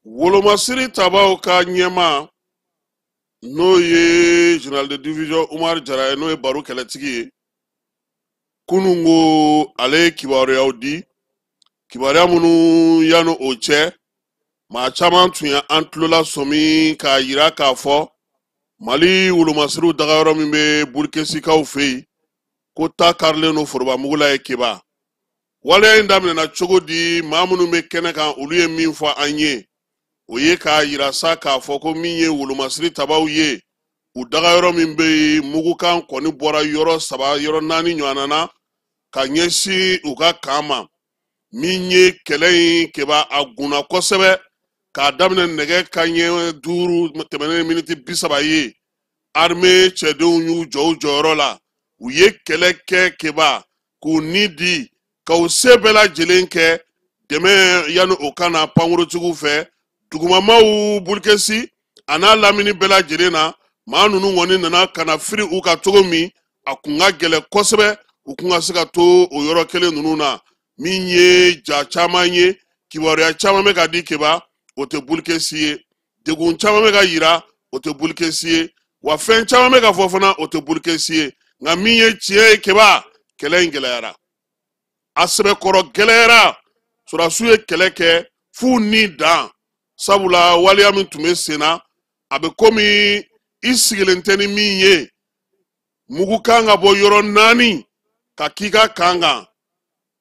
Wolomasiri tabaw ka ɲɛmaa n'o ye général de division Umar Jara ye, n'o ye baro kɛlɛtigi ye, kunun ko ale ye kibaruyaw di, kibaruya minnu yanni o cɛ maa caman tun ye an tulola sɔmi k'a yira k'a fɔ Mali wolomasiriw dagayɔrɔ min bɛ Burukesikaw fɛ yen, ko ta karilen don forobamugu la ye keba. Waleya in daminɛna cogo di? Maa minnu bɛ kɛnɛ kan, olu ye min fɔ an ye, o ye k'a yira sa k'a fɔ ko min ye wolomasiri tabaw ye, u dagayɔrɔ min bɛ yen, mugukan kɔni bɔra yɔrɔ 3 yɔrɔ 4 ɲɔgɔnna na ka ɲɛsin u ka kan ma. Min ye kɛlɛ in keba, a gunna kosɛbɛ k'a daminɛ nɛgɛ kanɲɛ 5 tɛmɛnen miniti 30 ye. Armée cɛdenw y'u jɔ u jɔyɔrɔ la, u ye kɛlɛ kɛ keba, k'u ni di, ka u se bɛɛ lajɛlen kɛ dɛmɛ yanni o ka na pankurutigiw fɛ. Dugumamaw Bulikesi a n'a lamini bɛɛ lajɛlen na, maa ninnu kɔni nana ka na firi u ka cogo min, a kun ka gɛlɛn kosɛbɛ, u kun ka se ka to o yɔrɔ kelen ninnu na. Min ye ja caman ye, kibaruya caman bɛ ka di keba, o tɛ Bulikesi ye. Degun caman bɛ ka yira, o tɛ Bulikesi ye. Wa fɛn caman bɛ ka fɔ fana, o tɛ Bulikesi ye. Nka min ye tiɲɛ ye keba, kɛlɛ in gɛlɛyara, a sɛbɛkɔrɔ gɛlɛyara. Sɔrɔdasiw ye kɛlɛ kɛ f'u ni dan, sabula waleya min tun bɛ sen na, a bɛ komi i sigilen tɛ ni min ye. Mugu kan ka bɔ yɔrɔ 4 ka k'i ka kan kan.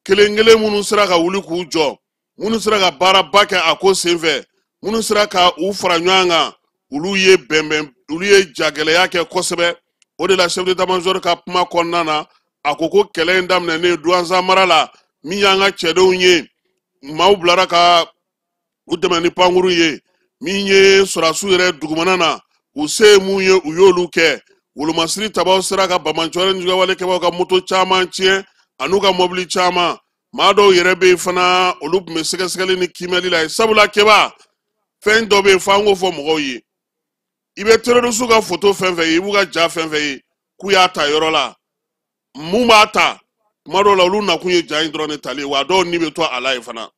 Kelen kelen minnu sera ka wuli k'u jɔ, minnu sera ka baaraba kɛ a ko senfɛ, minnu sera ka u fara ɲɔgɔn kan, olu ye bɛnbɛn, olu ye jagɛlɛya kɛ kosɛbɛ. O de la chef d'état-major ka kuma kɔnɔna na, a ko ko kɛlɛ in daminɛnen Duwanza mara la, min y'an ka cɛdenw ye, maaw bilara ka u dɛmɛ ni pankuru ye. Min ye sɔrɔdasiw yɛrɛ dugumana na, u se ye mun ye, u y'olu kɛ. Wolomasiri tabaw sera ka bamancɔrɛ ni jugawalekɛbaw ka moto caman tiɲɛ an'u ka mɔbili caman. Maa dɔw yɛrɛ bɛ yen fana, olu tun bɛ sɛgɛsɛgɛli ni kiimɛli la yen, sabula keba fɛn dɔ bɛ yen f'an k'o fɔ mɔgɔw ye. I bɛ terroriste ka foto fɛn fɛn ye, i b'u ka ja fɛn fɛn ye k'u y'a ta yɔrɔ la, mun b'a ta? Tuma dɔw la olu nakun ye ja in dɔrɔn de tali ye, wa dɔw ni bɛ to a la yen fana.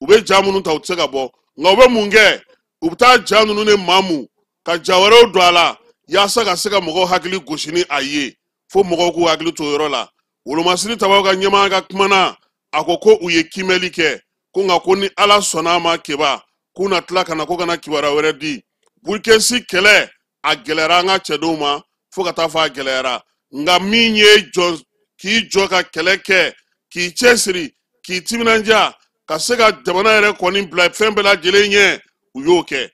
U bɛ ja minnu ta, u tɛ se ka bɔ, nka u bɛ mun kɛ? U bɛ taa ja ninnu de maamu ka ja wɛrɛw don a la yaasa ka se ka mɔgɔw hakili gosi ni a ye, fo mɔgɔw k'u hakili to o yɔrɔ la. Wolomasiri tabaw ka ɲɛmaa ka kuma na, a ko ko u ye kiimɛli kɛ, ko nka ko ni Ala sɔnna a ma keba, k'u na tila ka na ko ka na kibaruya wɛrɛ di. Burukesi kɛlɛ a gɛlɛyara an ka cɛdenw ma fo ka taa fɔ a gɛlɛyara, nka min ye jɔ k'i jɔ ka kɛlɛ kɛ, k'i cɛsiri, k'i timinandiya ka se ka jamana yɛrɛ kɔni bila fɛn bɛɛ lajɛlen ɲɛ, u y'o kɛ.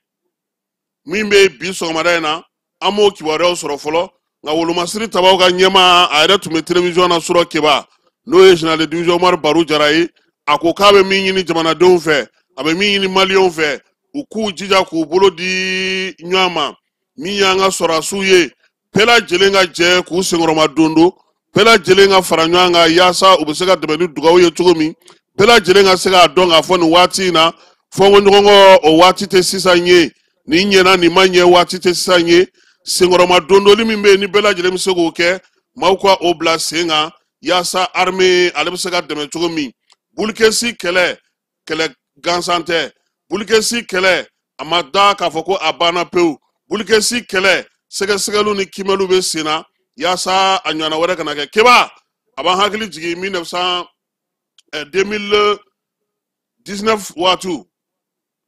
Min bɛ bi sɔgɔmada in na, An m'o kibaruyaw sɔrɔ fɔlɔ, nka wolomasiri tabaw ka ɲɛmaa a yɛrɛ tun bɛ télévision na surɔ Keba, n'o ye général de division Umaru Baru Jara ye. A ko k'a bɛ min ɲini jamanadenw fɛ, a bɛ min ɲini maliyɛnw fɛ, u k'u jija k'u bolo di ɲɔgɔn ma. Min y'an ka sɔrɔdasiw ye, bɛɛ lajɛlen ka jɛ k'u senkɔrɔma dondo, bɛɛ lajɛlen ka fara ɲɔgɔn kan yaasa u bɛ se ka dɛmɛ ni dugawu ye cogo min, bɛɛ lajɛlen ka se k'a dɔn k'a fɔ nin waati in na fɔnkɔ ɲɔgɔn kɔ o waati tɛ sisan ye, nin ɲɛna nin ma ɲɛ waati tɛ sisan ye. Senkɔrɔma dondoli min bɛ yen ni bɛɛ lajɛlen bɛ se k'o kɛ, maaw ka o bila sen kan yaasa armée ale bɛ se ka dɛmɛ cogo min. Bulikesi kɛlɛ, kɛlɛ gansan tɛ. Bulikesi kɛlɛ a ma da k'a fɔ ko a banna pewu. Bulikesi kɛlɛ sɛgɛsɛgɛliw ni kiimɛliw bɛ sen na yaasa a ɲɔgɔnna wɛrɛ kana kɛ. Keba, a b'an hakili jigin 2019 waatiw,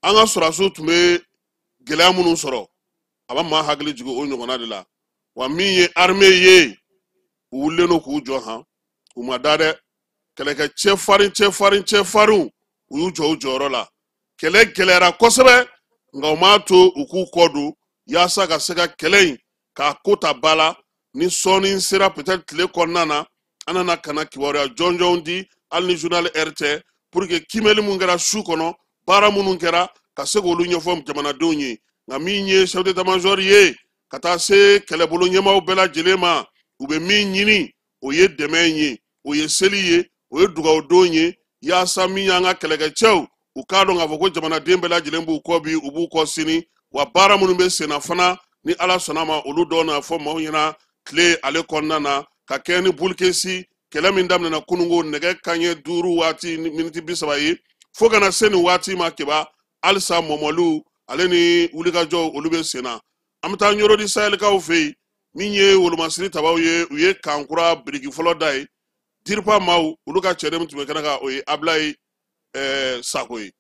an ka sɔrɔdasiw tun bɛ gɛlɛya minnu sɔrɔ, a b'a maa hakili jigin o ɲɔgɔnna de la. Wa min ye armée ye, u wulilen don k'u jɔ han, u ma da dɛ. Kɛlɛkɛ cɛfarin cɛfarin cɛfarinw, u y'u jɔ u jɔyɔrɔ la. Kɛlɛ gɛlɛyara kosɛbɛ, nka u m'a to u k'u kɔ don yaasa ka se ka kɛlɛ in k'a ko ta ba la. Ni sɔɔni sera peut-être tile kɔnɔna na, an nana ka na kibaruya jɔnjɔnw di, hali ni journal R tɛ, pour que kiimɛli mun kɛra su kɔnɔ, baara minnu kɛra, ka se k'olu ɲɛfɔ jamanadenw ye. Nka min ye chef d'état-major ye, ka taa se kɛlɛbolo ɲɛmaaw bɛɛ lajɛlen ma, u bɛ min ɲini o ye dɛmɛ ye, o ye seli ye, o ye dugawudon ye, yaasa min y'an ka kɛlɛkɛcɛw, u k'a dɔn k'a fɔ ko jamanaden bɛɛ lajɛlen b'u kɔ bi, u b'u kɔ sini. Wa baara minnu bɛ sen na fana, ni Ala sɔnna ma, olu dɔw na fɔ maaw ɲɛna tile ale kɔnɔna na, ka kɛ ni Bulikesi kɛlɛ min daminɛna kununko nɛgɛ kanɲɛ 5 waati ni miniti 30 ye, fo ka na se nin waati ma Keba, halisa mɔmɔliw ale ni wulikajɔw olu bɛ sen na. An bɛ taa Ɲɔrɔ di Sahɛlikaw fɛ yen, min ye wolomasiri tabaw ye, u ye kan kura biriki fɔlɔ da ye. Diripa maaw olu ka cɛden min tun bɛ kɛnɛ kan, o ye Ablaye Sako ye.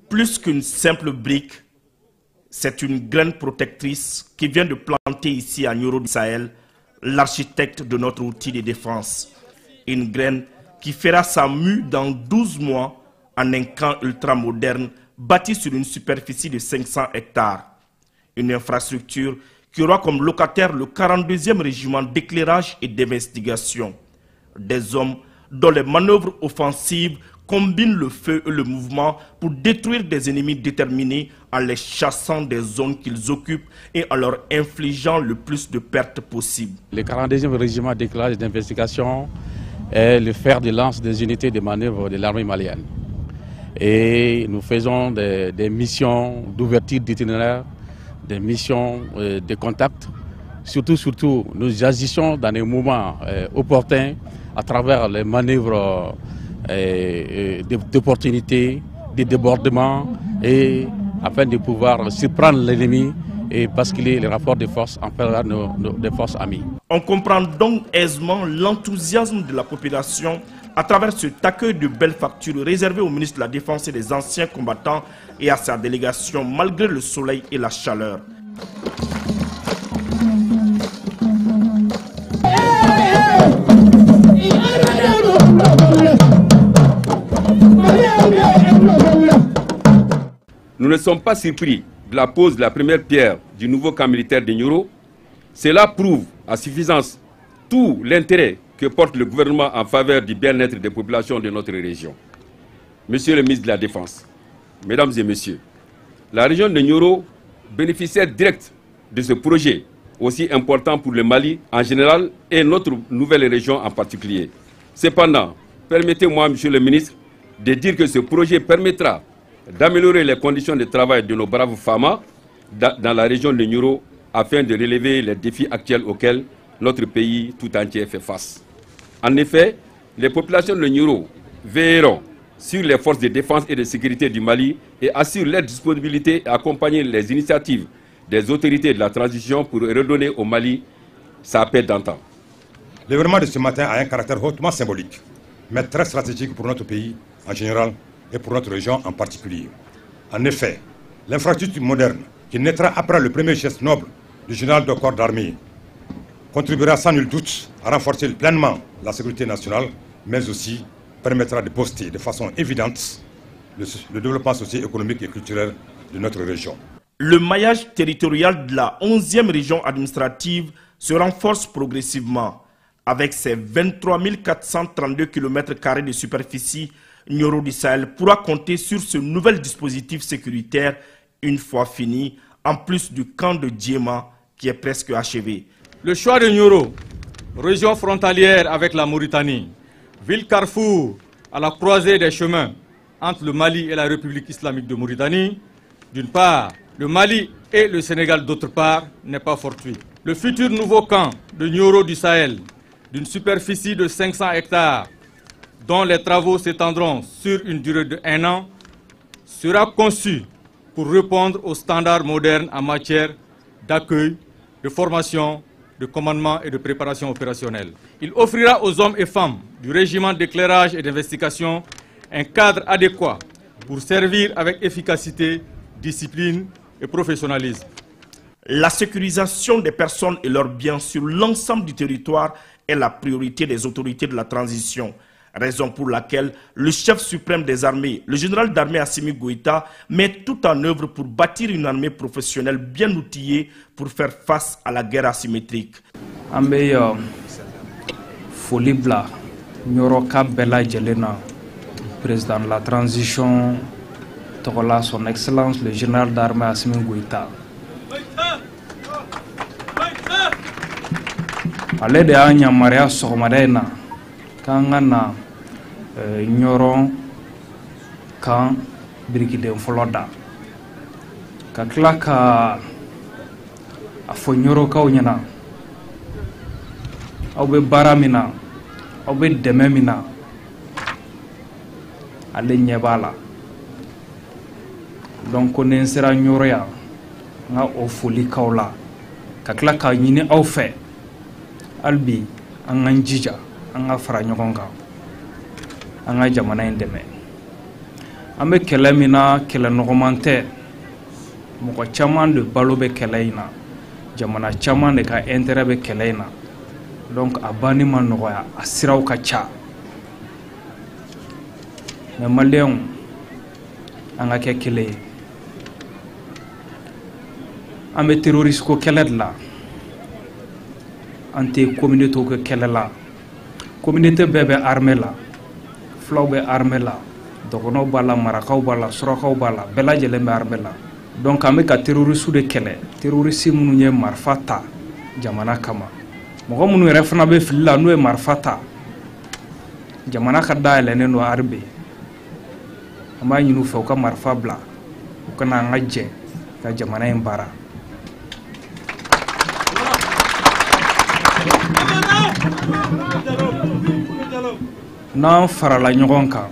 Plus qu'une simple brique, c'est une graine protectrice qui vient de planter ici à Nioro du Sahel l'architecte de notre outil de défense. Une graine qui fera sa mue dans 12 mois en un camp ultramoderne bâti sur une superficie de 500 hectares. Une infrastructure qui aura comme locataire le 42e régiment d'éclairage et d'investigation. Des hommes dont les manœuvres offensives combinent le feu et le mouvement pour détruire des ennemis déterminés en les chassant des zones qu'ils occupent et en leur infligeant le plus de pertes possible. Le 42e régiment d'éclairage et d'investigation est le fer de lance des unités de manœuvre de l'armée malienne. Et nous faisons des missions d'ouverture d'itinéraire, des missions de contact. Surtout, nous agissons dans des moments opportuns à travers les manœuvres d'opportunité, de débordement, et afin de pouvoir surprendre l'ennemi et basculer les rapports de force en faveur des forces amies. On comprend donc aisément l'enthousiasme de la population à travers cet accueil de belles factures réservé au ministre de la Défense et des anciens combattants et à sa délégation malgré le soleil et la chaleur. Nous ne sommes pas surpris de la pose de la première pierre du nouveau camp militaire de Nioro. Cela prouve à suffisance tout l'intérêt que porte le gouvernement en faveur du bien-être des populations de notre région. Monsieur le ministre de la Défense, Mesdames et Messieurs, la région de Nioro bénéficiaire directe de ce projet aussi important pour le Mali en général et notre nouvelle région en particulier. Cependant, permettez-moi, Monsieur le ministre, de dire que ce projet permettra d'améliorer les conditions de travail de nos braves femmes dans la région de Nioro afin de relever les défis actuels auxquels notre pays tout entier fait face. En effet, les populations de Nioro veilleront sur les forces de défense et de sécurité du Mali et assurent leur disponibilité à accompagner les initiatives des autorités de la transition pour redonner au Mali sa paix d'antan. L'événement de ce matin a un caractère hautement symbolique, mais très stratégique pour notre pays en général et pour notre région en particulier. En effet, l'infrastructure moderne qui naîtra après le premier geste noble du général de corps d'armée contribuera sans nul doute à renforcer pleinement la sécurité nationale, mais aussi permettra de poster de façon évidente le développement socio-économique et culturel de notre région. Le maillage territorial de la 11e région administrative se renforce progressivement. Avec ses 23 432 km² de superficie, Nioro du Sahel pourra compter sur ce nouvel dispositif sécuritaire une fois fini, en plus du camp de Diéma qui est presque achevé. Le choix de Nioro, région frontalière avec la Mauritanie, ville carrefour à la croisée des chemins entre le Mali et la République islamique de Mauritanie, d'une part, le Mali et le Sénégal d'autre part, n'est pas fortuit. Le futur nouveau camp de Nioro du Sahel, d'une superficie de 500 hectares, dont les travaux s'étendront sur une durée de 1 an, sera conçu pour répondre aux standards modernes en matière d'accueil, de formation, de commandement et de préparation opérationnelle. Il offrira aux hommes et femmes du régiment d'éclairage et d'investigation un cadre adéquat pour servir avec efficacité, discipline et professionnalisme. La sécurisation des personnes et leurs biens sur l'ensemble du territoire est la priorité des autorités de la transition. Raison pour laquelle le chef suprême des armées, le général d'armée Assimi Goïta, met tout en œuvre pour bâtir une armée professionnelle bien outillée pour faire face à la guerre asymétrique. An bɛ foli bila Ɲɔrɔka bɛɛ lajɛlen na, président de la transition tɔgɔ la, son excellence le général d'armée Assimi Goïta. Ale de y'an yamaruya sɔgɔmada in na k'an ka na Ɲɔrɔ kan birikiden fɔlɔ da, ka tila ka a fɔ Ɲɔrɔkaw ɲɛna, aw bɛ baara min na, aw bɛ dɛmɛ min na, ale ɲɛ b'a la. Donc ko ni n sera Ɲɔrɔ yan, n ka o foli k'aw la, ka tila k'a ɲini aw fɛ hali bi an k'an jija, an ka fara ɲɔgɔn kan, an ka jamana in dɛmɛ. An bɛ kɛlɛ min na, kɛlɛ nɔgɔman tɛ. Mɔgɔ caman de balo bɛ kɛlɛ in na, jamana caman de ka intérêt bɛ kɛlɛ in na. Donc a banni ma nɔgɔya, a siraw ka ca. Mais maliyɛnw, an ka kɛ kelen ye. An bɛ terroriste ko kɛlɛ de la, an tɛ communauté ko kɛlɛ la. Communauté bɛɛ bɛ armée la, fulaw bɛ armée la, dɔgɔnɔw b'a la, marakaw b'a la, surakaw b'a la, bɛɛ lajɛlen bɛ armée la. Donc an bɛ ka terroriste de kɛlɛ, terroriste minnu ye marifa ta jamana kama. Mɔgɔ minnu yɛrɛ fana bɛ fili la n'u ye marifa ta, jamana ka dayɛlɛnnen don hali bi. An b'a ɲini u fɛ u ka marifa bila, u kana an ka jɛ ka jamana in baara. N'an farala ɲɔgɔn kan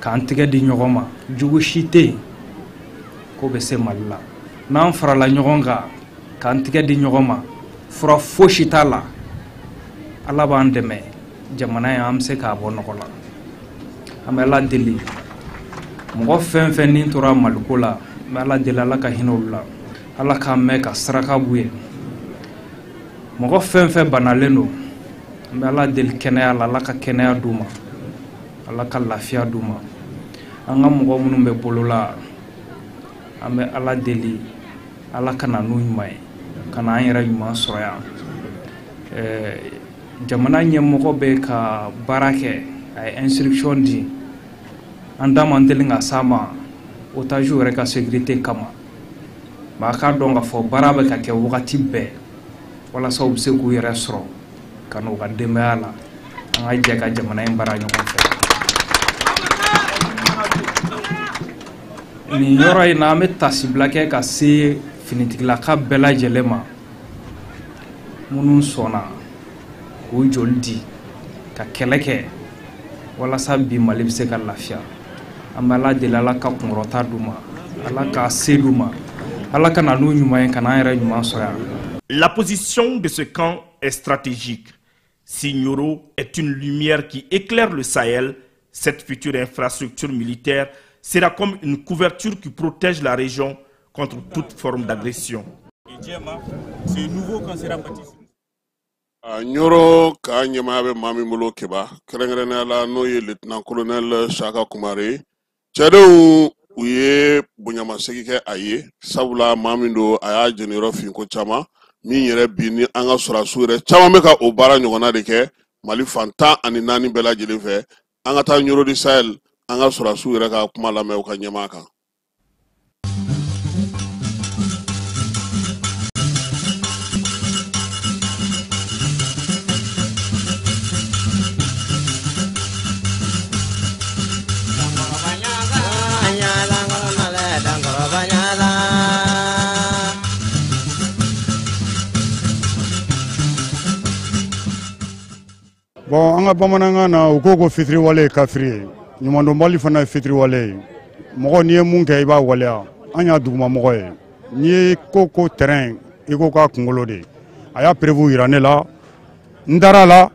k'an tɛgɛ di ɲɔgɔn ma, jugu si tɛ yen k'o bɛ se Mali la. N'an farala ɲɔgɔn kan k'an tɛgɛ di ɲɔgɔn ma, fura fosi t'a la, Ala b'an dɛmɛ, jamana in an bɛ se k'a bɔ nɔgɔ la. An bɛ Ala deli, mɔgɔ fɛn fɛn ni tora Maliko la, n bɛ Ala deli Ala ka hinɛ olu la, Ala k'an mɛn ka saraka b'u ye. Mɔgɔ fɛn fɛn banalen don, n bɛ Ala deli kɛnɛya la, Ala ka kɛnɛya d'u ma, Ala ka lafiya d'u ma. An ka mɔgɔ minnu bɛ bolo la, an bɛ Ala deli Ala ka na n'u ɲuman ye, ka na an yɛrɛ ɲuman sɔrɔ yan. Jamana ɲɛmɔgɔ bɛ ka baara kɛ, a ye instruction di, an da man teli ka s'a ma otage yɛrɛ ka sécurité kama. Mais a k'a dɔn k'a fɔ baara bɛ ka kɛ wagati bɛɛ walasa u bɛ se k'u yɛrɛ sɔrɔ ka n'u ka denbaya la, an ka jɛ ka jamana in baara ɲɔgɔn fɛ. Nin yɔrɔ in na, an bɛ tasibila kɛ ka se finitigilaka bɛɛ lajɛlen ma minnu sɔnna k'u joli di ka kɛlɛ kɛ walasa bi Mali bɛ se ka lafiya. An bɛ Ala deli Ala ka kunkɔrɔta d'u ma, Ala ka se d'u ma, Ala ka na n'u ɲuman ye ka n'an yɛrɛ ɲuman sɔrɔ yan. La position de ce camp est stratégique. Si Nioro est une lumière qui éclaire le Sahel, cette future infrastructure militaire sera comme une couverture qui protège la région contre toute forme d'agression. Ɲɔrɔ ka ɲɛmaaya bɛ maa min bolo Keba, kɛrɛnkɛrɛnnenya la n'o ye lieutenant colonel Saka Kumare, cɛdenw u ye bonyama bonyamasegin kɛ a ye, sabula maa min don, a y'a jɛniyɔrɔ fin ko caman min yɛrɛ bi ni an ka sɔrɔdasiw yɛrɛ caman bɛ ka o baara ɲɔgɔnna de kɛ Mali fan 14 bɛɛ lajɛlen fɛ. An ka taa Ɲoro du Sahel, an ka sɔrɔdasiw yɛrɛ ka kuma lamɛn u ka ɲɛmaa kan. Bon, an ka bamanankan na, u ko ko fitiriwale ye kafiri ye, ɲumandɔnbali fana ye fitiriwale ye. Mɔgɔ n'i ye mun kɛ, i b'a waleya. An y'a dugumamɔgɔ ye. N'i ye ko ko terrain, i ko k'a kunkolo de a y'a prévu yira ne la, n dara la,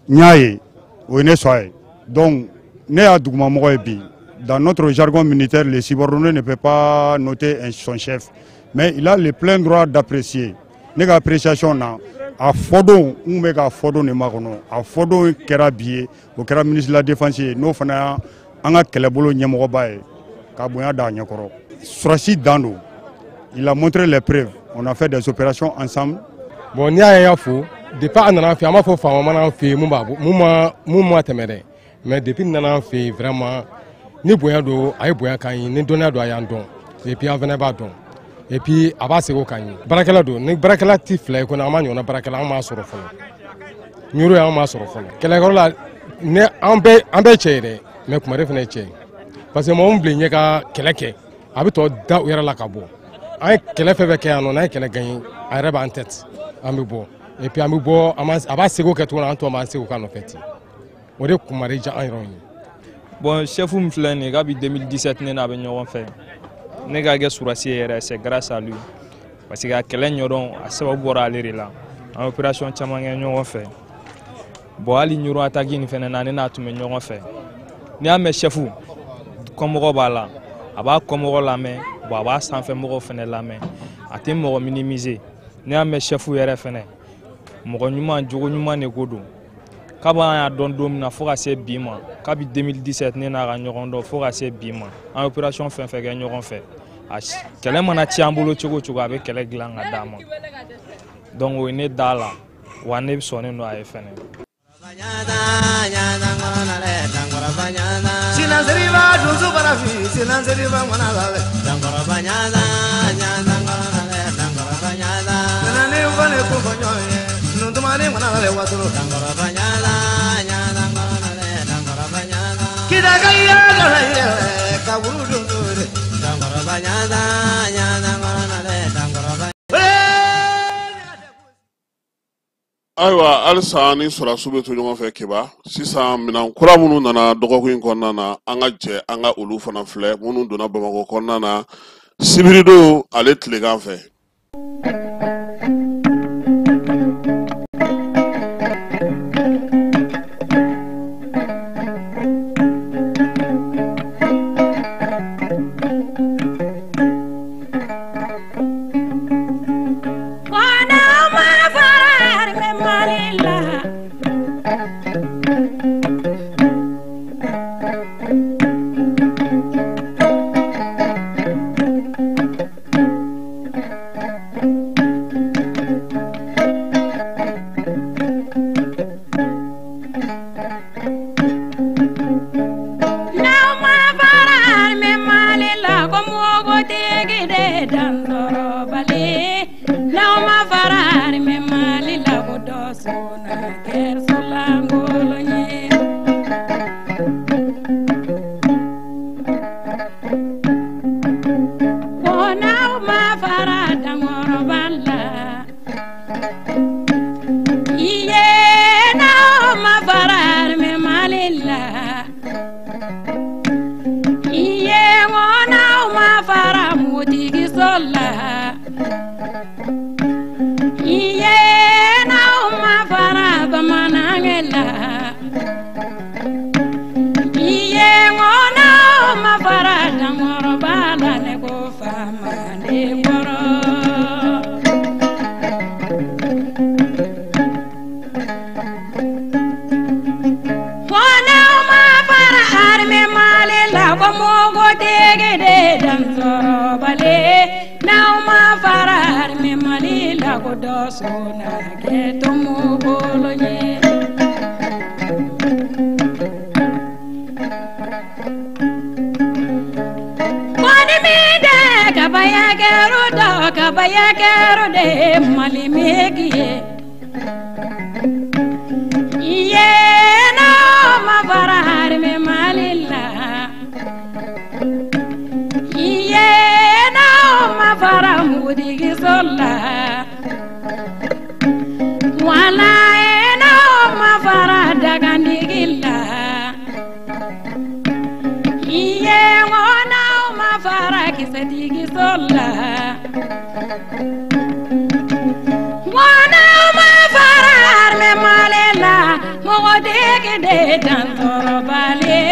n y'a ye, o ye ne sɔn ye. Donc ne y'a dugumamɔgɔ ye bi. Dans notre jargon militaire, le subordonné ne peut pas noter son chef, mais il a le plein droit d'apprécier. Ne ka appréciation na, a fɔdon n bɛ ka fɔdon de makɔnɔ. A fɔdon kɛra bi ye, o kɛra ministre de la défense ye, n'o fana an ka kɛlɛbolo ɲɛmɔgɔba ye, ka bonya d'a ɲɛkɔrɔ. Sɔrɔsi dan don, il a montré les preuves, on a fait des opérations ensemble. Bon, n'i y'a ye y'a fo, depuis a nana an fɛ yen, an b'a fɔ faama mana an fɛ yen mun b'a mun ma tɛmɛ dɛ, mais depuis nana an fɛ yen, vraiment, ni bonya don, a ye bonya k'an ye, ni dɔnniya don, a y'an dɔn, et puis an fana b'a dɔn. Et puis a b'a seko k'an ye. Baarakɛla don, ni baarakɛla ti fila ye kɔni, an m'a ɲɔgɔnna baarakɛla, an m'a sɔrɔ fɔlɔ. Ɲoro ye, an m'a sɔrɔ fɔlɔ. Kɛlɛkɛyɔrɔ la, ne an bɛɛ cɛ ye dɛ, mais Kumare fana ye cɛ ye. Parce que mɔgɔ min bilen ɲɛ ka kɛlɛ kɛ, a bɛ tɔ da u yɛrɛ la ka bɔ. An ye kɛlɛ fɛn fɛn kɛ yan nɔ, n'an ye kɛlɛ gagné, a yɛrɛ b'an tête, an bɛ bɔ. Et puis an bɛ bɔ, a b'a seko kɛ cogo min na, an tɔ b'an seko k'a nɔfɛ ten. O de Kumare diya an yɛrɛw ye. Bon, chef min filɛ nin ye, kabi 2017 ne n'a bɛ ɲɔgɔn fɛ. Ne ka kɛ surasi yɛrɛ, c'est grâce à lui, parce que a kɛlɛ ɲɛdɔn, a sababu bɔra ale de la. An opération caman kɛ ɲɔgɔn fɛ. Bon, hali Ɲoro attaque nin fɛnɛ na, ne n'a tun bɛ ɲɔgɔn fɛ. N'i y'a mɛn chef kɔmɔgɔ b'a la, a b'a kɔmɔgɔ lamɛn, bon, a b'a sanfɛmɔgɔw fɛnɛ lamɛn, a tɛ mɔgɔ minimiser. N'i y'a mɛn chef yɛrɛ fɛnɛ, mɔgɔ ɲuman, jogo ɲuman de ko don. Kabi an y'a dɔn don min na fo ka se bi ma, kabi 2017 ne n'a ka ɲɔgɔn dɔn fo ka se bi ma, an ye opération fɛn fɛn kɛ ɲɔgɔn fɛ, a kɛlɛ mana ci an bolo cogo o cogo, a bɛ kɛlɛ dilan ka d'an ma. Donc o ye ne da la, wa ne sɔnnen don a ye fɛnɛ. Ayiwa, halisa ni sɔrɔdasiw bɛ to ɲɔgɔn fɛ. Keba, sisan minɛn kura minnu nana dɔgɔkun in kɔnɔna na, an ka jɛ an ka olu fana filɛ, minnu donna Bamakɔ kɔnɔna na sibiridon ale tilegan fɛ. Ko Dansɔrɔbali n'aw ma fara armée Mali la ko dɔ sɔnna kɛ tomobolo ye. Kɔni min tɛ kabaya kɛr'o dɔ kabaya kɛr'o de Mali meki ye. Iye n'aw ma fara armée Mali la. Iye n'aw ma fara mugutigiso la. Wala n'aw ma fara dagandigi la. Iye n'aw ma fara kisɛtigiso la. N'aw ma fara armée Mali la mɔgɔtigi de dansɔrɔbali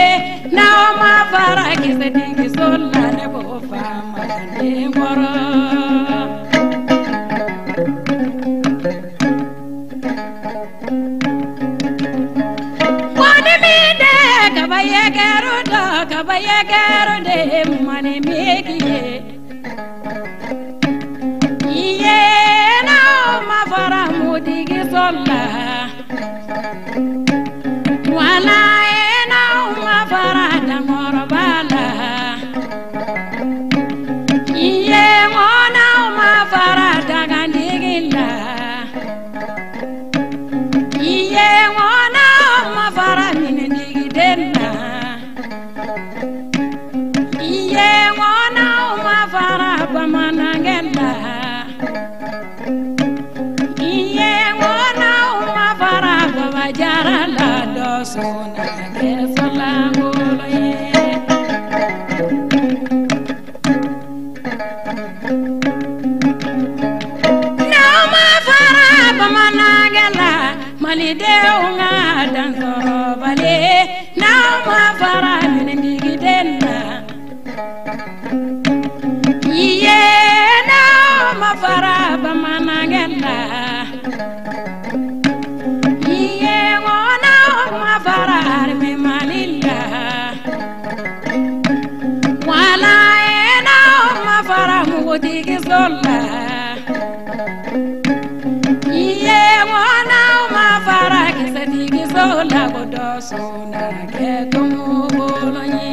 n'aw ma fara kisɛtigiso la ne b'o faama den kɔrɔ. Kɔni min tɛ kabaya kɛr'o dɔ kabaya kɛr'o de Mali meki ye. Iye n'aw ma fara mutigiso la. Wala n'aw ma fara dankɔrɔba la. Iye n'aw ma fara dagandigi la. Iye n'aw ma fara minɛndigiden na. Iye n'aw ma fara bamanankɛ la. Iye n'aw ma fara babajara la dɔ sɔnna kɛ sɔlangolo ye. N'aw ma fara bamanankɛ la malidenw ka dansɔrɔbali n'aw ma fara minɛndigiden na. Iye n'aw ma fara bamanankɛ la. Iye n'aw ma fara armée Mali la. Wala n'aw ma fara mugutigiso la. Iye n'aw ma fara kisɛtigiso la ko dɔ sɔnna kɛ tomobolo ye.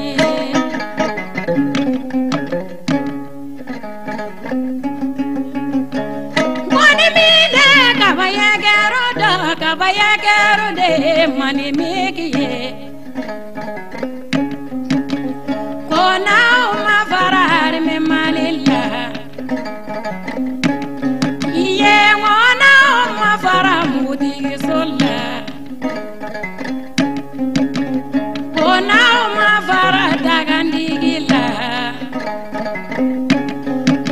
Kɔni min tɛ kabaya kɛr'o dɔ kabaya kɛr'o de Mali meki ye. Ko n'aw ma fara armée Mali la. Iye n'aw ma fara mugutigiso la. Ko n'aw ma fara dagandigi la.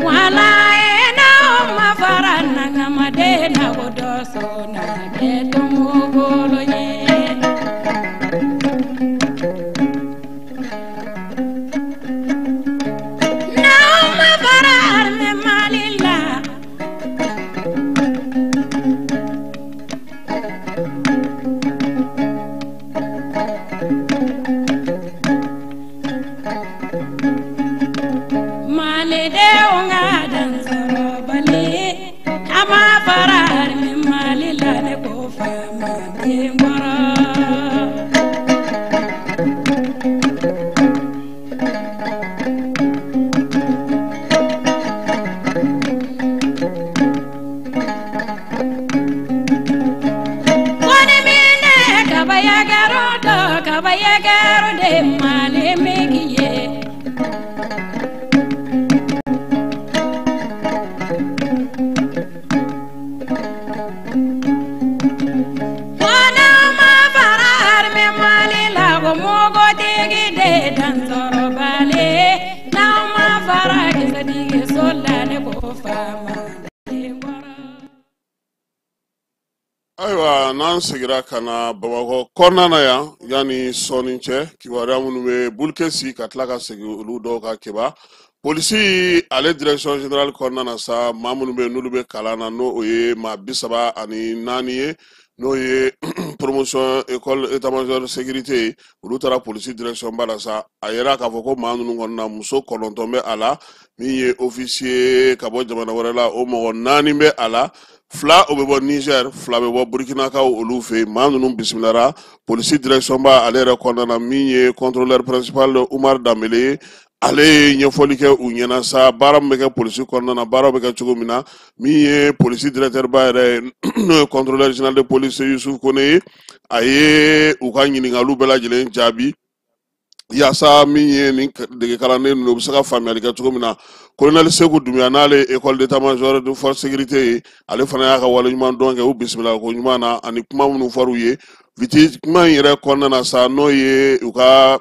Wala n'aw ma fara nangamaden na ko dɔ sɔnna kɛ tomobolo ye. N'aw ma fara armée Mali la. Malidenw ka dansɔrɔbali a ma fara armée Mali la ne ko faama den kɔrɔ. Kɔni min tɛ kabaya kɛr'o dɔ kabaya kɛr'o de Mali meki ye. N'aw ma fara armée Mali la ko mɔgɔtigi de dansɔrɔbali n'aw ma fara kisɛtigiso la ne ko faama den kɔrɔ. Ayiwa, n'an seginna ka na Bamakɔ kɔnɔna na yan, yanni sɔɔni cɛ, kibaruya minnu bɛ Bulukesi ka tila ka segin olu dɔw ka keba polisi ale direction générale kɔnɔna na sa, maa minnu bɛ yen n'olu bɛ kalan na, n'o o ye maa 34 ye. n'o ye promotion école état major sécurité ye, olu taara polisi direction ba la sa. A yera k'a fɔ ko maa ninnu kɔni na, muso 9 bɛ a la, min ye officier ka bɔ jamana wɛrɛ la, o mɔgɔ 4 bɛ a la, 2 o bɛ bɔ Niger, 2 bɛ bɔ Burkinakaw olu fɛ yen. Maa ninnu bisimilara polisi direction ba ale yɛrɛ kɔnɔna na, min ye contrôleur principal Umar Danbele ye, ale ye ɲɛfɔli kɛ u ɲɛna sa, baara min bɛ kɛ polisi kɔnɔna na, baaraw bɛ kɛ cogo min na. Min ye polisi directeur ba yɛrɛ ye, n'o ye contrôleur général de police Yusuf Kone ye, a ye u ka ɲininkaliw bɛɛ lajɛlen jaabi yaasa min ye nin dege kalanden ninnu, u bɛ se ka faamuyali kɛ cogo min na. Colonel Seku Dunbiya, n'ale ye école d'état major de force sécurité ye, ale fana y'a ka waleɲuman dɔn kɛ u bisimila ko ɲuman na ani kuma minnu fɔr'u ye viti kuma in yɛrɛ kɔnɔna na sa, n'o ye u ka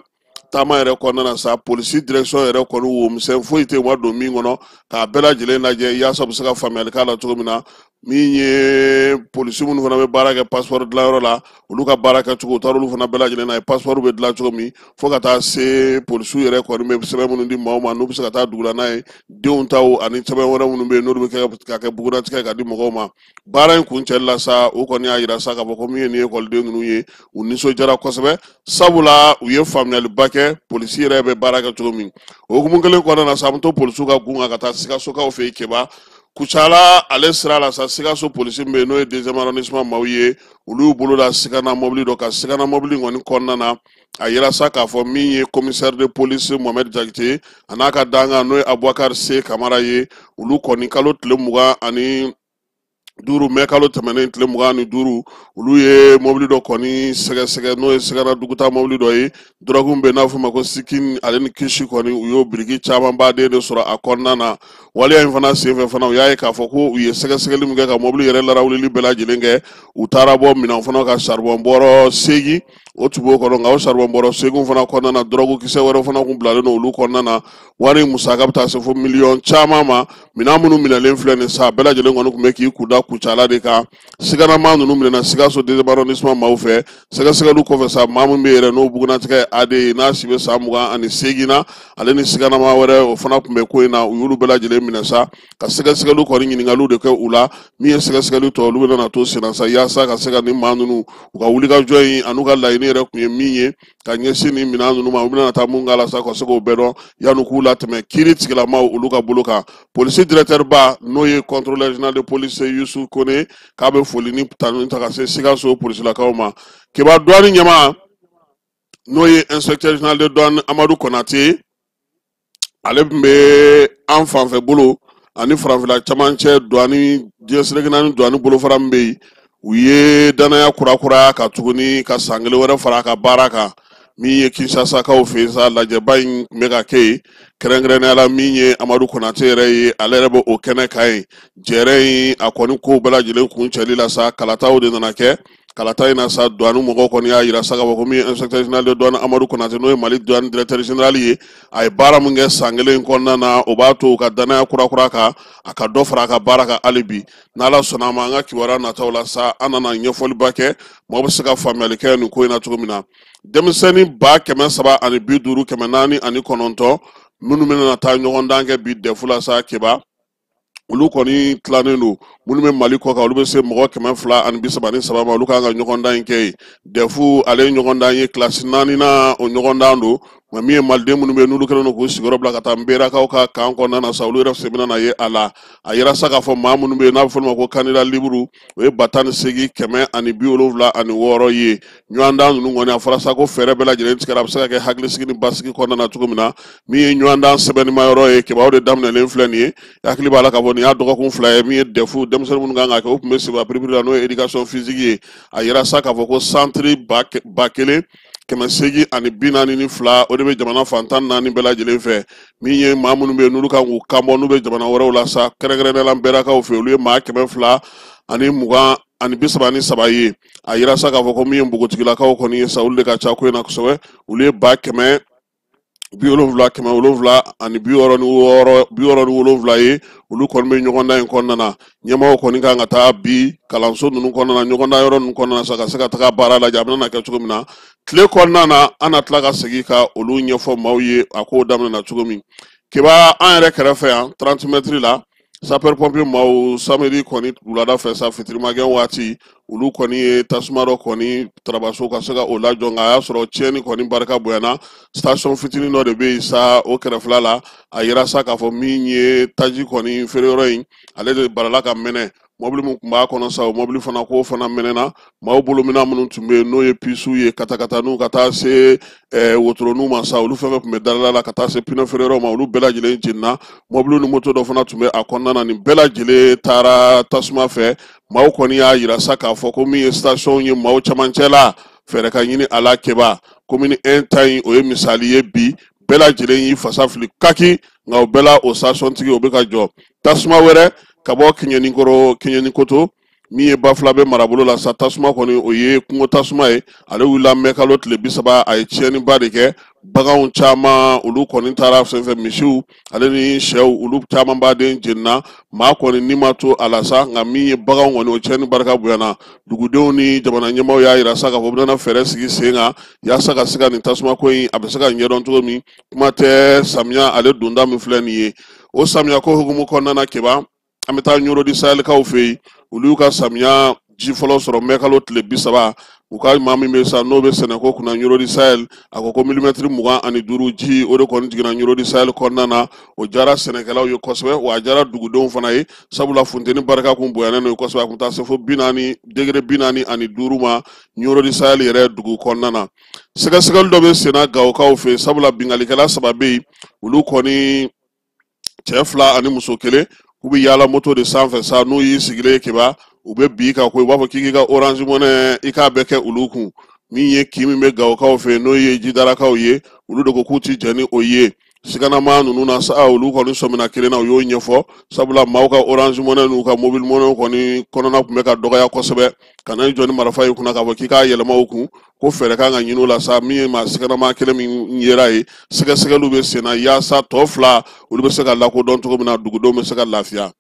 taama yɛrɛ kɔnɔna na sa. Polisi direction yɛrɛ kɔni, womisɛn foyi tɛ yen u ma don min kɔnɔ k'a bɛɛ lajɛlen lajɛ yaasa u bɛ se ka faamuyali k'a la cogo min na. Min ye polisi minnu fana bɛ baara kɛ passeport dilanyɔrɔ la, olu ka baara kɛcogo, u taara olu fana bɛɛ lajɛlen na ye, passeport bɛ dilan cogo min, fo ka taa se polisiw yɛrɛ kɔni bɛ sɛbɛn minnu di maaw ma n'u bɛ se ka taa dugu la n'a ye, denw taw ani sɛbɛn wɛrɛ minnu bɛ yen n'olu bɛ kɛ ka kɛ bugunnatigɛ ka di mɔgɔw ma. Baara in kuncɛli la sa, u kɔni y'a yira sa k'a fɔ ko min ye nin ekɔliden ninnu ye, u nisɔndiyara kosɛbɛ, sabula u ye faamuyaliba kɛ polisi yɛrɛ bɛ baara kɛ cogo min. O hukumu kelen kɔnɔna na sa, an bɛ to polisiw ka gun kan ka taa Sikasokaw fɛ yen, Keba Kucala ale sira la sa. Sikaso polisi min bɛ yen, n'o ye deuxième arrondissement maaw ye, olu y'u bolo da Sigana mɔbili dɔ kan. Sigana mɔbili kɔni kɔnɔna na, a yira sa k'a fɔ min ye commissaire de police Mohamed Jakite a n'a ka dankan, n'o ye Abubakar C Kamara ye, olu kɔni kalo tile 25, mɛ kalo tɛmɛnen tile 25, olu ye mɔbili dɔ kɔni sɛgɛsɛgɛ, n'o ye Sigana duguta mɔbili dɔ ye. Dɔrɔgu bɛ n'a fɔ ma ko sikin, ale ni kisi kɔni, u y'o biriki camanba den de sɔrɔ a kɔnɔna na. Waleya in fana senfɛ fana, u y'a ye k'a fɔ ko u ye sɛgɛsɛgɛli min kɛ ka mɔbili yɛrɛ larawulili bɛɛ lajɛlen kɛ, u taara bɔ minɛn fana ka saribɔn bɔrɔ 8, o tun b'o kɔnɔ. Nka o saribɔn bɔrɔ 8 fana kɔnɔna na, dɔrɔgu kisɛ wɛrɛ fana kun bilalen don olu kɔnɔna na. Wari musaka bɛ taa se fo miliyɔn caman ma. Minɛn minnu minɛlen filɛ nin sa, bɛɛ lajɛlen kɔni tun bɛ k'i kunda Kucala de kan. Siganama ninnu minɛna Sikaso deuxième arrondissement maaw fɛ. Sɛgɛsɛgɛliw kɔfɛ sa, maa min bɛ yɛrɛ n'o bugunnatigɛ AD ye, n'a si bɛ san 28 na, ale ni siganama wɛrɛ o fana tun bɛ ko in na, u y'olu bɛɛ lajɛlen minɛ sa ka sɛgɛsɛgɛliw kɔni ɲininkaliw de kɛ u la. Min ye sɛgɛsɛgɛli tɔ, olu bɛna to senna sa yaasa ka se ka nin maa ninnu u ka wulikajɔ in an'u ka laɲini yɛrɛ kun ye min ye ka ɲɛsin nin minɛn ninnu ma, u bɛna taa mun k'a la sa, ka se k'o bɛɛ dɔn yanni k'u latɛmɛ kiiri tigilamaw olu ka bolo kan. Polisi directeur ba, n'o ye contrôleur général de police Yusuf Kone, k'a bɛ foli ni tanu ta ka se Sikaso polisilakaw ma. Keba douane ɲɛmaa, n'o ye inspecteur général de douane Amadu Konate, ale tun bɛ an fanfɛ bolo ani farafinna camancɛ douane, diɲɛ seleke naani douane bolofara min bɛ yen, u ye danaya kurakuraya ka tuguni ka san kelen wɛrɛ fara a ka baara kan. Min ye Kinshasakaw fɛ yen sa, lajɛba in tun bɛ ka kɛ yen, kɛrɛnkɛrɛnnenya la min ye Amadu Konate yɛrɛ ye, ale yɛrɛ bɛ o kɛnɛ kan yen. Jɛrɛ in a kɔni kow bɛɛ lajɛlen kuncɛli la sa, kalataw de nana kɛ. Kalata in na sa, douane mɔgɔw kɔni y'a yira sa k'a fɔ ko min ye inspecteur général de douane Amadu Konate, n'o ye Mali douane directeur général ye, a ye baara min kɛ san kelen in kɔnɔna na, o b'a to u ka danaya kura kan, a ka dɔ fara a ka baara kan hali bi. N'Ala sɔnna a ma, an ka kibaruya nataw la sa, an nana ɲɛfɔliba kɛ, maaw bɛ se ka faamuyali kɛ nin ko in na cogo min na. Denmisɛnnin 350 409 minnu bɛna taa ɲɔgɔndan kɛ bi DEF la sa, Keba, olu kɔni tilannen don. Minnu bɛ Mali kɔ kan, olu bɛ se mɔgɔ 233 ma, olu kan ka ɲɔgɔndan in kɛ yen. DEF ale ye ɲɔgɔndan ye, kilasi naaninan o ɲɔgɔndan don. Nka min ye maliden minnu bɛ yen, n'olu kɛlen don k'u sigiyɔrɔ bila ka taa Nberakaw ka kan kɔnɔna na sa, olu yɛrɛ sen bɛna na ye a la. A yira sa k'a fɔ maa minnu bɛ yen n'a bɛ fɔ olu ma ko candidat libre, o ye 18 176 ye. Ɲɔgɔndan ninnu kɔni, a fɔra sa ko fɛɛrɛ bɛɛ lajɛlen tigɛra, a bɛ se ka kɛ hakilisigi ni basigi kɔnɔna na cogo min na. Min ye ɲɔgɔndan sɛbɛnnimayɔrɔ ye, Keba, o de daminɛlen filɛ nin ye. Hakili b'a la k'a fɔ nin y'a dɔgɔkun 2 ye. Min ye DEF denmisɛnnin minnu kan ka kɛ, o tun bɛ seba piripiri la, n'o ye éducation physique ye. A yira sa k'a fɔ ko centre 1842, o de bɛ jamana fan 14 bɛɛ lajɛlen fɛ. Min ye maa minnu bɛ yen n'olu kan k'u kan bɔ, n'u bɛ jamana wɛrɛw la sa, kɛrɛnkɛrɛnnenya la Nberakaw fɛ, olu ye maa 220 233 ye. A yira sa k'a fɔ ko min ye npogotigilakaw kɔni ye sa, olu de ka ca ko in na kosɛbɛ, olu ye 170 766 67 ye. Olu kɔni bɛ ɲɔgɔndan in kɔnɔna na. Ɲɛmaaw kɔni kan ka taa bi kalanso ninnu kɔnɔna na, ɲɔgɔndan yɔrɔ ninnu kɔnɔna na sa, ka se ka taga baara lajɛ a bɛna kɛ cogo min na tile kɔnɔna na. An na tila ka segin ka olu ɲɛfɔ maaw ye a kow daminɛna cogo min. Keba, an yɛrɛ kɛrɛfɛ yan, 30 mètres la, Sapeur pompier maaw samedi kɔni wulada fɛ sa, fitirimakɛ waati, olu kɔni ye tasuma dɔ kɔni tarabaso ka se ka o lajɔ, nka a y'a sɔrɔ tiɲɛni kɔni barika bonyana. Station fitinin dɔ de bɛ yen sa, o kɛrɛfɛla la, a yira sa k'a fɔ min ye taji kɔni feereyɔrɔ in, ale de barala ka mɛnɛ. Mɔbili min tun b'a kɔnɔ sa, o mɔbili fana k'o fana mɛnɛna. Maaw bolominɛn minnu tun bɛ yen, n'o ye pisiw ye, katakataniw ka taa se wotoroninw ma sa, olu fɛn fɛn tun bɛ dalala la ka taa se pinɛ feereyɔrɔ ma, olu bɛɛ lajɛlen jenina. Mɔbiliw ni moto dɔ fana tun bɛ a kɔnɔna na, nin bɛɛ lajɛlen taara tasuma fɛ. Maaw kɔni y'a yira sa k'a fɔ ko min ye station ye maaw camancɛ la, fɛɛrɛ ka ɲini a la. Keba commune 1 ta in, o ye misali ye bi, bɛɛ lajɛlen y'i fasa fili kaki, nka o bɛɛ la o station tigi o bɛ ka jɔ. Tasuma wɛrɛ ka bɔ Kiɲɛnikɔrɔ, Kiɲɛnikoto, min ye Bafulabe marabolo la sa, tasuma kɔni o ye kungo tasuma ye, ale wulila mɛkalo tile 30, a ye tiɲɛniba de kɛ. Baganw caman olu kɔni taara fɛn fɛn, misiw ale ni sɛw, olu caman baden jenina. Maa kɔni ni ma to a la sa, nka min ye baganw kɔni, o tiɲɛni barika bonyana. Dugudenw ni jamana ɲɛmaaw y'a yira sa k'a fɔ u bɛna fɛɛrɛ sigi sen kan yaasa ka se ka nin tasuma ko in a bɛ se ka ɲɛdɔn cogo min. Kuma tɛ samiya ale donda min filɛ nin ye, o samiya ko hukumu kɔnɔna na, Keba, an bɛ taa Ɲoro di Sahelikaw fɛ yen. Olu y'u ka samiya ji fɔlɔ sɔrɔ mɛkalo tile 30. U ka maa min bɛ sa n'o bɛ sɛnɛko kunna Ɲoro di Sahel, a ko ko milimɛtiri 25 ji, o de kɔni jiginna Ɲoro di Sahel kɔnɔna na. O diyara sɛnɛkɛlaw ye kosɛbɛ, wa a diyara dugudenw fana ye, sabula funteni barika kun bonyanen don kosɛbɛ, a kun taa se fo 40 degré 45 ma Ɲoro di Sahel yɛrɛ dugu kɔnɔna na. Sɛgɛsɛgɛli dɔ bɛ senna Gawokaw fɛ yen, sabula binkannikɛla 3 bɛ yen, olu kɔni cɛ 2 ani muso 1, k'u bɛ yaala moto de sanfɛ sa. N'u y'i sigilen ye Keba, u bɛ bi ka ko u b'a fɔ k'i k'i ka Orange Money i k'a bɛɛ kɛ olu kun. Min ye kin min bɛ Gawokaw fɛ yen, n'o ye Jidarakaw ye, olu de ko k'u ti jɛn ni o ye. Siganama ninnu na sa, olu kɔni sɔmina kelen na, u y'o ɲɛfɔ, sabula maaw ka Orange Money n'u ka mobile money kɔni kɔnɔna tun bɛ ka dɔgɔya kosɛbɛ. Ka na i jɔ ni marifa ye kunna k'a fɔ k'i k'a yɛlɛma u kun, ko fɛɛrɛ kan ka ɲini o la sa. Min ye maa siganama kelen min yera ye, sɛgɛsɛgɛliw bɛ sen na yaasa tɔ 2 olu bɛ se ka lakodɔn cogo min na, dugudenw bɛ se ka lafiya.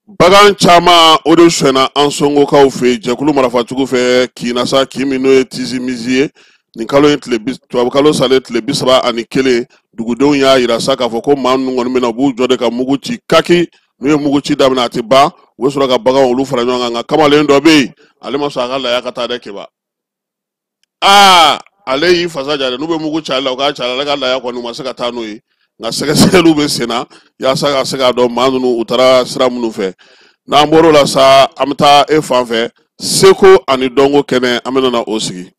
Bagan caman o de sonyɛna an songokaw fɛ yen jɛkulu marafatigiw fɛ kin sa, kin min n'o ye Tizimizi ye. Nin kalo in tile tubabukalo salen tile 31, dugudenw y'a yira sa k'a fɔ ko maa ninnu kɔni bɛna, u b'u jɔ de ka mugu ci kaki. N'u ye mugu ci daminɛ, a tɛ ban, u bɛ sɔrɔ ka baganw olu fara ɲɔgɔn kan. Nka kamalen dɔ bɛ yen, ale ma sɔn a ka laya ka taa dɛ. Keba, aa, ale y'i fasa ja dɛ. N'u bɛ mugu ci ale la, u k'a ci ale ka laya kɔni, u ma se ka taa n'o ye. Nka sɛgɛsɛgɛliw bɛ sen na yaasa ka se k'a dɔn maa ninnu u taara sira minnu fɛ. N'an bɔr'o la sa, an bɛ taa e fan fɛ, seko ani dɔnko kɛnɛ, an bɛna na o sigi.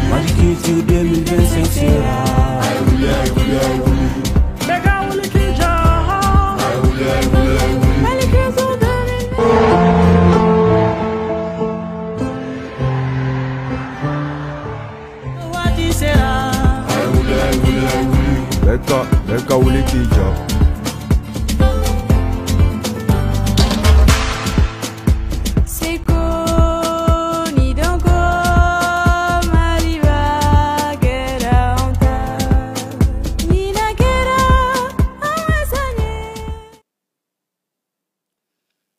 Mali Culture 2025 sera. Bɛɛ ka wuli k'i jɔ. Seko ni dɔnko Maliba kɛra anw ta. Ɲinan kɛra an ka san ye.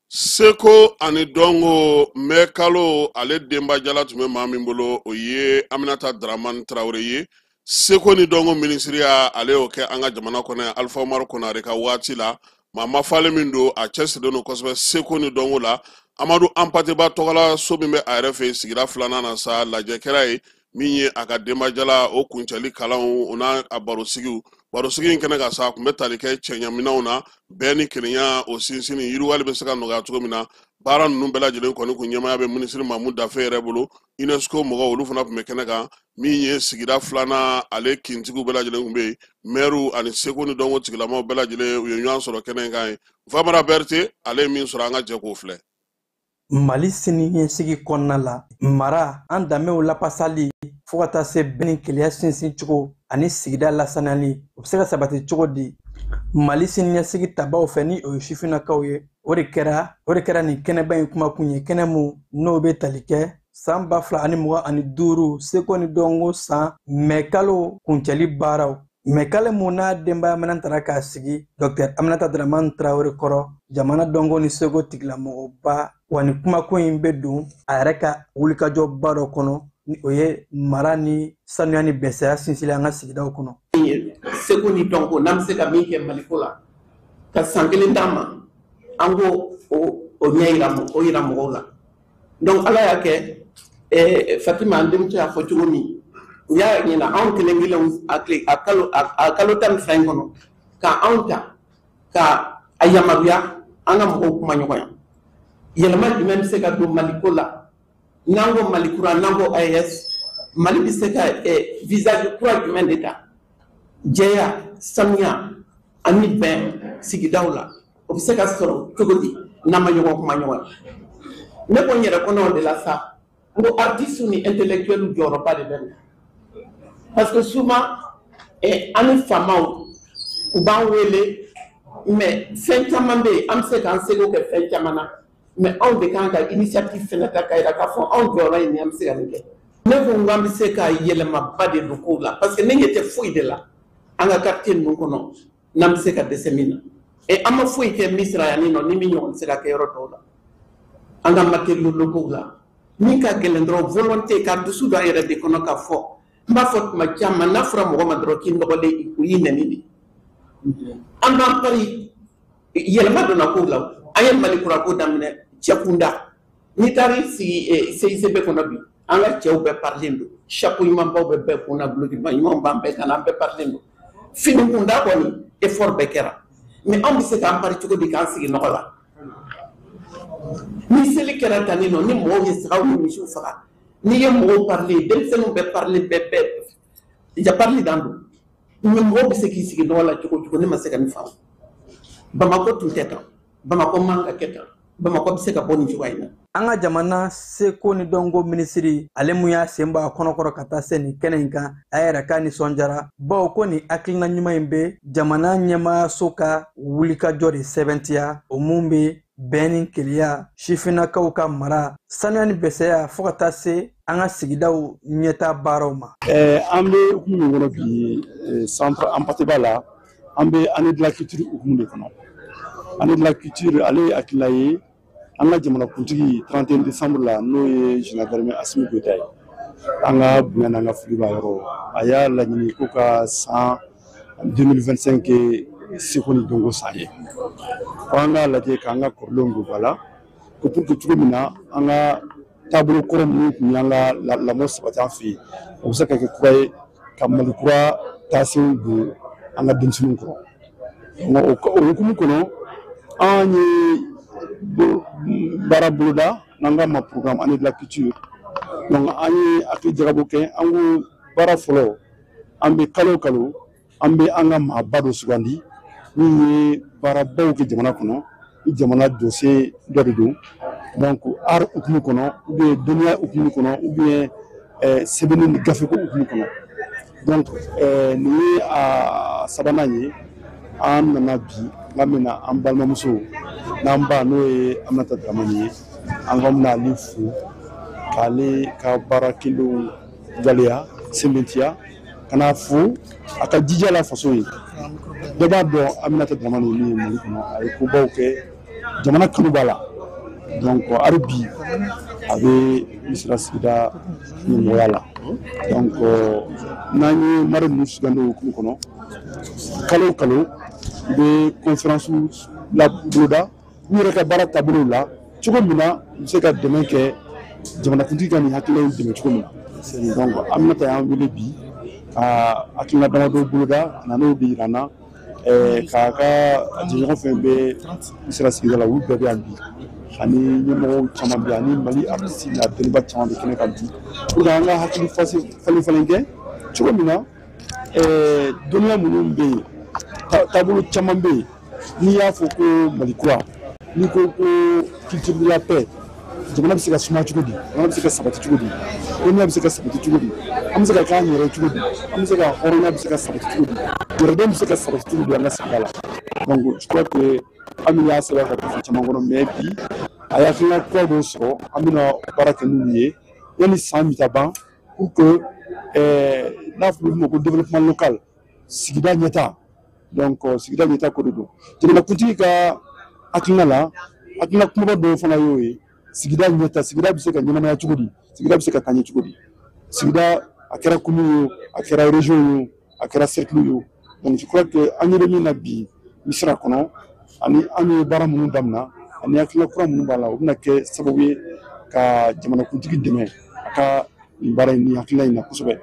Seko ani dɔnko mɛkalo, ale denbajala tun bɛ maa min bolo, o ye Aminata Dramani Tarawele ye. Seko ni dɔnko minisiriya, ale y'o kɛ an ka jamana kɔnɔ yan Alifa Umaru Konare ka waati la. Maa mafalen min don, a cɛsirilen don kosɛbɛ seko ni dɔnko la. Amadu Anpateba tɔgɔla so min bɛ a yɛrɛ fɛ yen sigida 2nan na sa, lajɛ kɛra yen min ye a ka denbajala o kuncɛli kalanw o n'a a barosigiw. Barosigi in kɛnɛ kan sa, a tun bɛ tali kɛ cɛɲaminɛnw na, bɛɛ ni kelenya o sinsinni, yiriwali bɛ se ka nɔgɔya cogo min na. Baara ninnu bɛɛ lajɛlen kɔni kun ɲɛmaaya bɛ minisiri Mamu Dafe yɛrɛ bolo. UNESCO mɔgɔw olu fana tun bɛ kɛnɛ kan. Min ye sigida 2nan ale kintigiw bɛɛ lajɛlen tun bɛ yen, mɛriw ani seko ni dɔnko tigilamaw bɛɛ lajɛlen u ye ɲɔgɔn sɔrɔ kɛnɛ in kan yen. Famara Berete, ale ye min sɔrɔ, an ka jɛ k'o filɛ. Mali siniɲɛsigi kɔnɔna la, mara an danbew lapasali fo ka taa se bɛn ni kelenya sinsin cogo ani sigida lasaniyali, o bɛ se ka sabati cogo di Mali siniɲɛsigi tabaw fɛ ni o ye sifinnakaw ye? O de kɛra nin kɛnɛba in kumakun ye, kɛnɛ mun n'o bɛ tali kɛ san 2025 seko ni dɔnko san mɛkalo kuncɛli baaraw. Mɛkalo mun n'a denbaya minɛn taara k'a sigi Dr Aminata Dramani Tarawele kɔrɔ, jamana dɔnko ni seko tigilamɔgɔba. Wa ni kumako in bɛ don a yɛrɛ ka wulikajɔba dɔ kɔnɔ. ni o ye mara ni sanuya ni bɛnsɛya sinsinli an ka sigidaw kɔnɔ. Seko ni dɔnko n'an bɛ se ka min kɛ Maliko la ka san kelen d'an ma, an k'o o ɲɛ yira o yira mɔgɔw la. Donc Ala y'a kɛ, Fatima an denmuso y'a fɔ cogo min, u y'a ɲina anw kelen kelenw a kalo 12 in kɔnɔ ka anw ta ka a yamaruya an ka mɔgɔw kuma ɲɔgɔnya. Yɛlɛma jumɛn bɛ se ka don Maliko la? N'an ko Mali kura, n'an ko AES, Mali bɛ se ka visage kura jumɛn de ta? Jɛya, sanuya ani bɛn sigidaw la, o bɛ se ka sɔrɔ cogo di n'an ma ɲɔgɔn kuma ɲɔgɔn ye? Ne ko n yɛrɛ kɔnɔ o de la sa, n ko artistes ni intellectuels jɔyɔrɔba de bɛ nin na. Parce que souvent an ni faamaw u b'an wele, mais fɛn caman bɛ yen an bɛ se k'an seko kɛ fɛn caman na, mais anw de kan ka initiative fɛnɛ ta k'a yira k'a fɔ anw jɔyɔrɔ ye nin ye, an bɛ se ka nin kɛ. Ne ko n k'an bɛ se ka yɛlɛmaba de don kow la, parce que ne ɲɛ tɛ foyi de la an ka quartier ninnu kɔnɔ n'an bɛ se ka dɛsɛ min na. An ma foyi kɛ Misira yan nɔ ni min ɲɔgɔn tɛ se ka kɛ yɔrɔ dɔw la. An ka matériaux locaux la min ka gɛlɛn dɔrɔn, volonté ka dusu don an yɛrɛ de kɔnɔ k'a fɔ. N b'a fɔ tuma caman, n'a fɔra mɔgɔ ma dɔrɔn k'i nɔgɔlen, u y'i nɛni de. An b'an pari yɛlɛma donna kow la. An ye Mali kura ko daminɛ cɛkunda. N'i taara i sigi CICB kɔnɔ bi, an ka cɛw bɛɛ parilen don, chapeau ɲumanbaw bɛ bɛɛ kun na, dulokiba ɲumanw b'an bɛɛ kan na, an bɛɛ parilen don. Fini kunda kɔni effort bɛɛ kɛra, mais anw bɛ se k'an pari cogo di k'an sigi nɔgɔ la? Ni seli kɛra tan nɔ, ni mɔgɔw ye sagaw ni misiw faga, n'i ye mɔgɔw parilen, denmisɛnninw bɛɛ parilen, bɛɛ ja parili dan don. Mais mɔgɔw bɛ se k'i sigi nɔgɔ la cogo cogo, ne ma se ka nin faamu. Bamakɔ tun tɛ tan, Bamakɔ man ka kɛ tan, Bamakɔ bɛ se ka bɔ nin cogoya in na. An ka jamana seko ni dɔnko minisiri, ale mun y'a sen bɔ a kɔnɔkɔrɔ ka taa se nin kɛnɛ in kan, a yɛrɛ k'a nisɔndiyara, bawo ko nin hakilina ɲuman in bɛ jamana ɲɛmaayaso ka wulikajɔ de sɛbɛntiya, o mun bɛ bɛn ni kelenya, sifinnakaw ka mara, sanuya ni bɛsɛya, fo ka taa se an ka sigidaw ɲɛta baaraw ma. An bɛ hukumu min kɔnɔ bi, centre Hampâté-Bâ la, an bɛ année de la culture hukumu de kɔnɔ. Année de la culture, ale ye hakilina ye an ka jamanakuntigi 31 décembre la, n'o ye général d'armée Assimi Goïta ye, an ka bonya n'an ka foli b'a yɔrɔ. A y'a laɲini ko ka san 2025 kɛ seko ni dɔnko san ye, ko an k'a lajɛ k'an ka kɔrɔlenw don ba la, ko pour que cogo min na an ka taabolo kɔrɔ minnu tun y'an ka lamɔ sabati an fɛ yen, o bɛ se ka kɛ kura ye ka Mali kura taasenw don an ka denmisɛnninw kɔrɔ. Donc o hukumu kɔnɔ, an ye baara boloda n'an k'a ma programme année de la culture. Donc an ye hakili jagabɔ kɛ, an ko baara fɔlɔ, an bɛ kalo o kalo an bɛ an ka maaba dɔ sugandi min ye baarabaw kɛ jamana kɔnɔ, ni jamana dossier dɔ de don. Donc art hukumu kɔnɔ, ou bien dɔnniya hukumu kɔnɔ, ou bien sɛbɛnni ni gafeko hukumu kɔnɔ. Donc nin ye a sabanan ye. An nana bi n bɛna an balimamuso n'an ba, n'o ye Aminata Dramane ye, an ka bɛna ale fo k'ale ka baara kelenw waleya sɛmɛntiya, ka n'a fo a ka jija la faso ye. Bɛɛ b'a dɔn Aminata Dramane ye min ye Mali kɔnɔ, a ye kobaw kɛ, jamana kanu b'a la. Donc hali bi a bɛ Misira sigida ɲɛmɔgɔya la. Donc n'an ye mari ninnu sugandi o hukumu kɔnɔ, kalo o kalo u bɛ conférence la boloda u yɛrɛ ka baara taabolow la, cogo min na u bɛ se ka dɛmɛ kɛ jamanakuntigi ka nin hakilina in dɛmɛ cogo min na. Donc Aminata y'an wele bi ka hakilina damadɔ boloda, a nan'o de yira an na, k'a ka jɛɲɔgɔn fɛn bɛɛ Misira sigida la, olu bɛɛ bɛ yan bi, ani ɲɛmɔgɔw caman bɛ yan, ani Mali artiste n'a dɔnniba caman bɛ kɛnɛ kan bi, pour que an ka hakili falen falen kɛ cogo min na dɔnniya minnu bɛ yen, taabolo caman bɛ yen. N'i y'a fɔ ko Mali kura, n'i ko ko culture de la paix, jamana bɛ se ka suma cogo di, jamana bɛ se ka sabati cogo di, dɔnniya bɛ se ka sabati cogo di, an bɛ se ka k'an yɛrɛ cogo di, an bɛ se ka hɔrɔnya bɛ se ka sabati cogo di, yɛrɛdɔn bɛ se ka sabati cogo di an ka sigida la. Donc je crois que an y'a sɛbɛn ka gafe caman kɔnɔ, mais bi a ye hakilina kura dɔw sɔrɔ, an bɛna baara kɛ n'olu ye yanni san bɛ taa ban, pour que n'a fɔra min ma ko développement local, sigida ɲɛta. Donc sigida ɲɛta ko de don. Jamanakuntigi ka hakilina la, hakilina kumaba dɔw fana y'o ye, sigida ɲɛta, sigida bɛ se ka ɲɛnamaya cogo di, sigida bɛ se ka taa ɲɛ cogo di. Sigida a kɛra commune ye, a kɛra région ye, a kɛra cercle ye. Donc je crois que an ɲɛ bɛ min na bi Misira kɔnɔ, ani an ye baara minnu daminɛ ani hakilina kura minnu b'a la, o bɛna kɛ sababu ye ka jamanakuntigi dɛmɛ a ka nin baara in ni hakilina in na kosɛbɛ.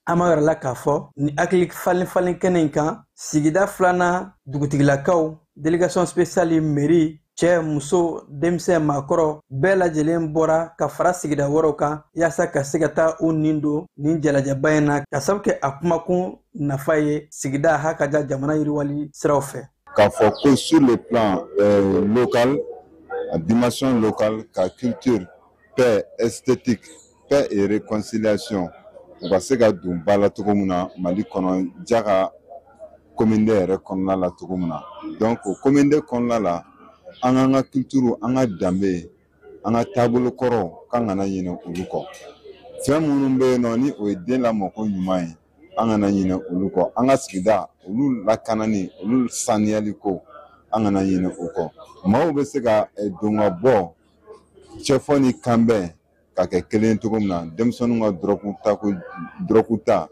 An b'a yɛrɛ la k'a fɔ ni hakili falen falen kɛnɛ in kan, sigida filanan dugutigilakaw, délégation spéciale, mairie, cɛ, muso, denmisɛn, maakɔrɔ bɛɛ lajɛlen bɔra ka fara sigida wɛrɛw kan yaasa ka se ka taa u nin don nin jalajɛba in na, ka sabu kɛ a kumakun nafa ye sigida ha ka ja jamana yiriwali siraw fɛ. K'a fɔ ko sur le plan local, a dimension locale, ka culture, paix, esthétique, paix et réconciliation u ka se ka don ba la cogo min na Mali kɔnɔ, Diaga commune yɛrɛ kɔnɔna la cogo min na. Donc o commune kɔnɔna la, an k'an ka culture, an ka danbe, an ka taabolo kɔrɔw k'an kana ɲinɛ olu kɔ. Fɛn minnu bɛ yen nɔ ni o ye den lamɔko ɲuman ye, an kana ɲinɛ olu kɔ. An ka sigida olu lakanani, olu saniyali ko, an kana ɲinɛ o kɔ. Maaw bɛ se ka don ka bɔ cɛfɔ ni kanbɛn ka kɛ kelen cogo min na, denmisɛnninw ka dɔrɔgu ta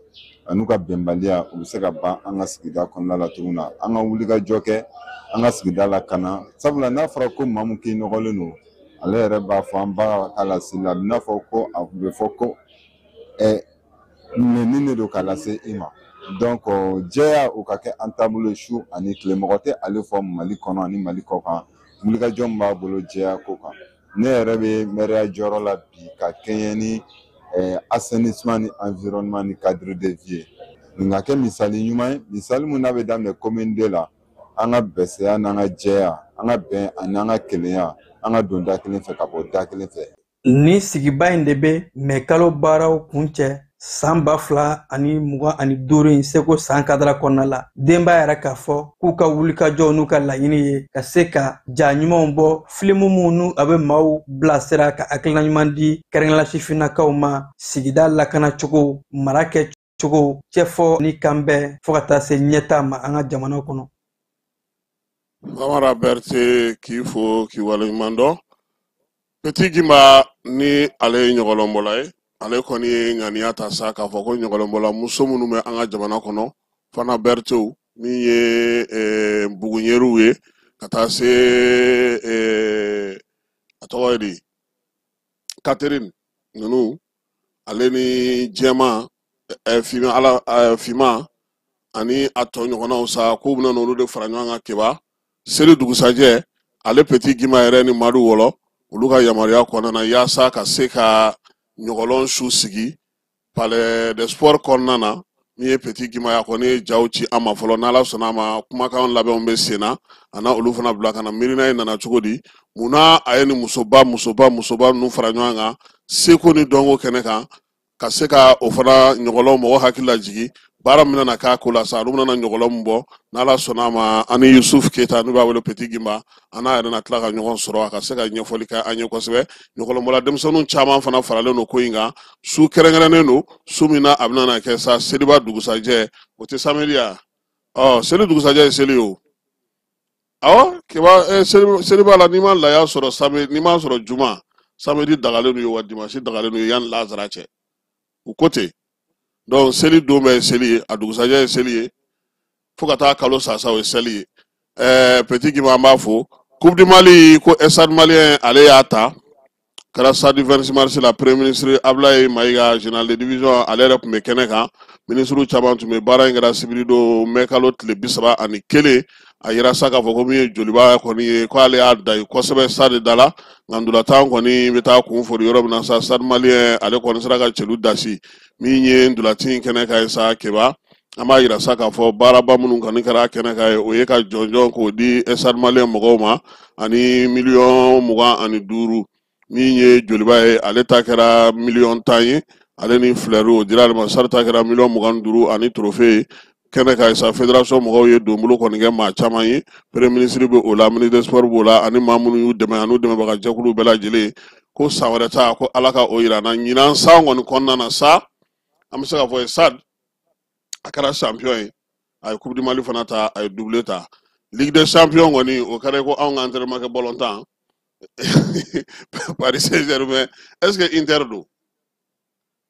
an'u ka bɛnbaliya, u bɛ se ka ban an ka sigida kɔnɔna la cogo min na. An ka wulikajɔ kɛ an ka sigida lakana, sabula n'a fɔra ko maa min k'i nɔgɔlen don, ale yɛrɛ b'a fɔ an ba k'a lase la, a bɛ n'a fɔ ko a bɛ fɔ ko nɛni de don k'a lase i ma. Donc jɛya o ka kɛ an taabolo su ani tile. Mɔgɔ tɛ ale fɔ Mali kɔnɔ ani Mali kɔ kan, wulikajɔ min b'a bolo jɛya ko kan. Ne yɛrɛ bɛ mɛriya jɔyɔrɔ la bi ka kɛɲɛ ni assainissement ni environnement ni cadre de vie ye. Nin ka kɛ misali ɲuman ye, misali mun n'a bɛ daminɛ commune 2 la, an ka bɛsɛya n'an ka jɛya, an ka bɛn ani an ka kelenya, an ka don da kelen fɛ ka bɔ da kelen fɛ. Nin sigiba in de bɛ mɛ kalo baaraw kuncɛ san 2025 in seko san kadara kɔnɔna la. Denba yɛrɛ k'a fɔ k'u ka wulikajɔw n'u ka laɲini ye ka se ka ja ɲumanw bɔ, filimu minnu a bɛ maaw bilasira ka hakilina ɲuman di kɛrɛnkɛrɛnnenya sifinnakaw ma, sigida lakanacogo, mara kɛcogo, cɛfɔ ni kanbɛn, fo ka taa se ɲɛtaa ma an ka jamana kɔnɔ. Famara Berete, k'i fo k'i waleɲuman dɔn. Petit Guimba ni ale ye ɲɔgɔlɔnbɔla ye, ale kɔni ye ŋaniya ta sa k'a fɔ ko ɲɔgɔlɔnbɔla muso minnu bɛ an ka jamana kɔnɔ, Fana Bertew min ye bugunyeriw ye, ka taa se a tɔgɔ ye di, Catherine ninnu, ale ni jɛman finman, ala finman ani a tɔ ɲɔgɔnnaw sa, k'u bɛna n'olu de fara ɲɔgɔn kan Keba seli dugusajɛ. Ale Petit Guimba yɛrɛ ni Madu Wɔlɔ, olu ka yamaruya kɔnɔna na, yaasa ka se ka ɲɔgɔlɔn su sigi Palais des Sports kɔnɔna na. Min ye Petit Guimba ye, a kɔni ye jaw ci an ma fɔlɔ. N'Ala sɔnna a ma, kumakan labɛnw bɛ sen na, a n'a olu fana bila ka na. Miirina in nana cogo di? Munna a ye ni musoba musoba musoba ninnu fara ɲɔgɔn kan seko ni dɔnko kɛnɛ kan, ka se ka o fana ɲɔgɔlɔn mɔgɔ hakili lajigin baara min nana k'a ko la sa, olu bɛna ɲɔgɔlɔn min bɔ? N'Ala sɔnna a ma, ani Yusuf Keyita n'u b'a wele Petit Guimba, an n'a yɛrɛ na tila ka ɲɔgɔn sɔrɔ a ka se ka ɲɛfɔli kɛ an ye kosɛbɛ. Ɲɔgɔlɔnbɔla denmisɛnninw caman fana faralen don ko in kan. Su kɛrɛnkɛrɛnnen don, su min na a bɛna na kɛ sa seliba dugusajɛ, o tɛ samedi ya? Ɔ, seli dugusajɛ ye seli ye o. Awɔ, Keba, seliba la, n'i ma laya sɔrɔ samedi, n'i ma sɔrɔ juma, samedi dagalen don ye wa dimanche dagalen don ye yanni lazara cɛ, u ko ten. Donc seli don bɛɛ ye seli ye, a dugusajɛ ye seli ye, fo ka taa kalo sa sa, o ye seli ye. Petit Guimba, an b'a fo. Coupe du Mali ko Stade Malien ale y'a ta, kɛra stade 26 mars la. Premier ministre Ablaye Mayiga, général de division, ale yɛrɛ tun bɛ kɛnɛ kan, ministre caman tun bɛ. Baara in kɛra sibiri don, mɛ kalo tile 31. A yira sa k'a fɔ ko min ye Joliba kɔni ye, ko ale y'a da ye kosɛbɛ stade da la, nka ntolantan kɔni bɛ taa kun fori yɔrɔ min na sa, Stade Malien ale kɔni sera ka cɛlu dasi. Min ye ntolanci in kɛnɛ kan ye sa, Keba, an b'a yira sa k'a fɔ baaraba minnu kɔni kɛra kɛnɛ kan ye, o ye ka jɔnjɔn k'o di Stade Malien mɔgɔw ma ani miliyɔn 25. Min ye Joliba ye, ale ta kɛra miliyɔn 10 ye, ale ni filɛri o dira ale ma. Sari ta kɛra miliyɔn 25 ani trophée ye. Kɛnɛ kan sa, fédération mɔgɔw ye donbolo kɔni kɛ maa caman ye. Premier ministre bɛ o la, ministre des sports b'o la, ani maa minnu y'u dɛmɛ ani dɛmɛbaga jɛkuluw bɛɛ lajɛlen. Ko san wɛrɛ ta, ko Ala ka o yira an na. Ɲinan san kɔni kɔnɔna na sa, an bɛ se k'a fɔ ye Stade a kɛra champion ye, a ye Coupe du Mali fana ta, a ye doublé ta. Ligue des champions kɔni, o kɛra ko anw ka entraînement kɛ ballon Paris Saint-Germain, est-ce que Inter don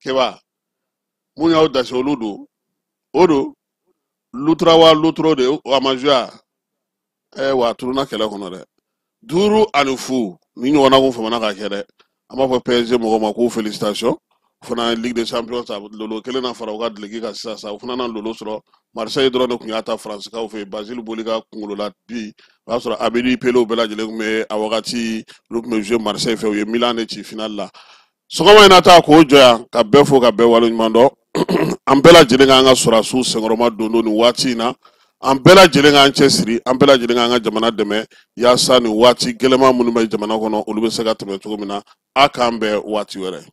Keba? Mun y'aw dasi olu don o don lutura wa luturo de a ma jouer ɛ wa a tununa kɛlɛ kɔnɔ dɛ 5-0 ni ɲɔgɔnna kun famana ka kɛ dɛ. An b'a fɔ PSG mɔgɔw ma k'u félicitation, o fana ye Ligue des Champions ta lolo kelen na fara u ka duloki kan sisan sa, o fana na lolo sɔrɔ. Marseille dɔrɔn de tun y'a ta Faransikaw fɛ yen, Basile Boli ka kunkolo la bi, o y'a sɔrɔ Abedi Pelew bɛɛ lajɛlen tun bɛ a wagati, olu tun bɛ jouer Marseille fɛ, u ye Milan de ci finale la. Sɔgɔma in na ta k'o jɔ yan ka bɛɛ fo ka bɛɛ waleɲuman dɔn. An bɛɛ lajɛlen k'an ka sɔrɔdasiw senkɔrɔma don nin waati in na, an bɛɛ lajɛlen k'an cɛsiri, an bɛɛ lajɛlen k'an ka jamana dɛmɛ yaasa nin waati gɛlɛman minnu bɛ jamana kɔnɔ olu bɛ se ka tɛmɛ cogo min na. A k'an bɛn waati wɛrɛ.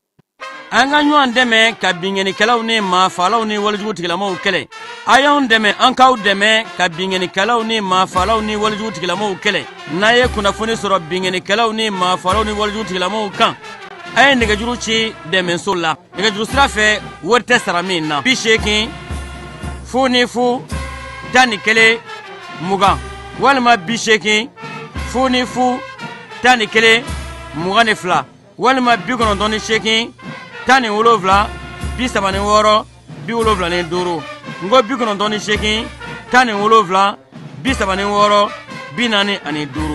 An ka ɲɔgɔn dɛmɛ ka binkannikɛlaw ni maafaalaw ni walejugu tigilamaw kɛlɛ. A y'anw dɛmɛ, an k'aw dɛmɛ ka binkannikɛlaw ni maafaalaw ni walejugu tigilamaw kɛlɛ. N'a ye kunnafoni sɔrɔ binkannikɛlaw ni maafaalaw ni walejugu tigilamaw kan, a ye nɛgɛjuru ci dɛmɛso la. Nɛgɛjuru sira fɛ, wari tɛ sara min na. 80 00 11 20 walima 80 00 11 22 walima 98 17 36 75. N ko 98 17 36 45.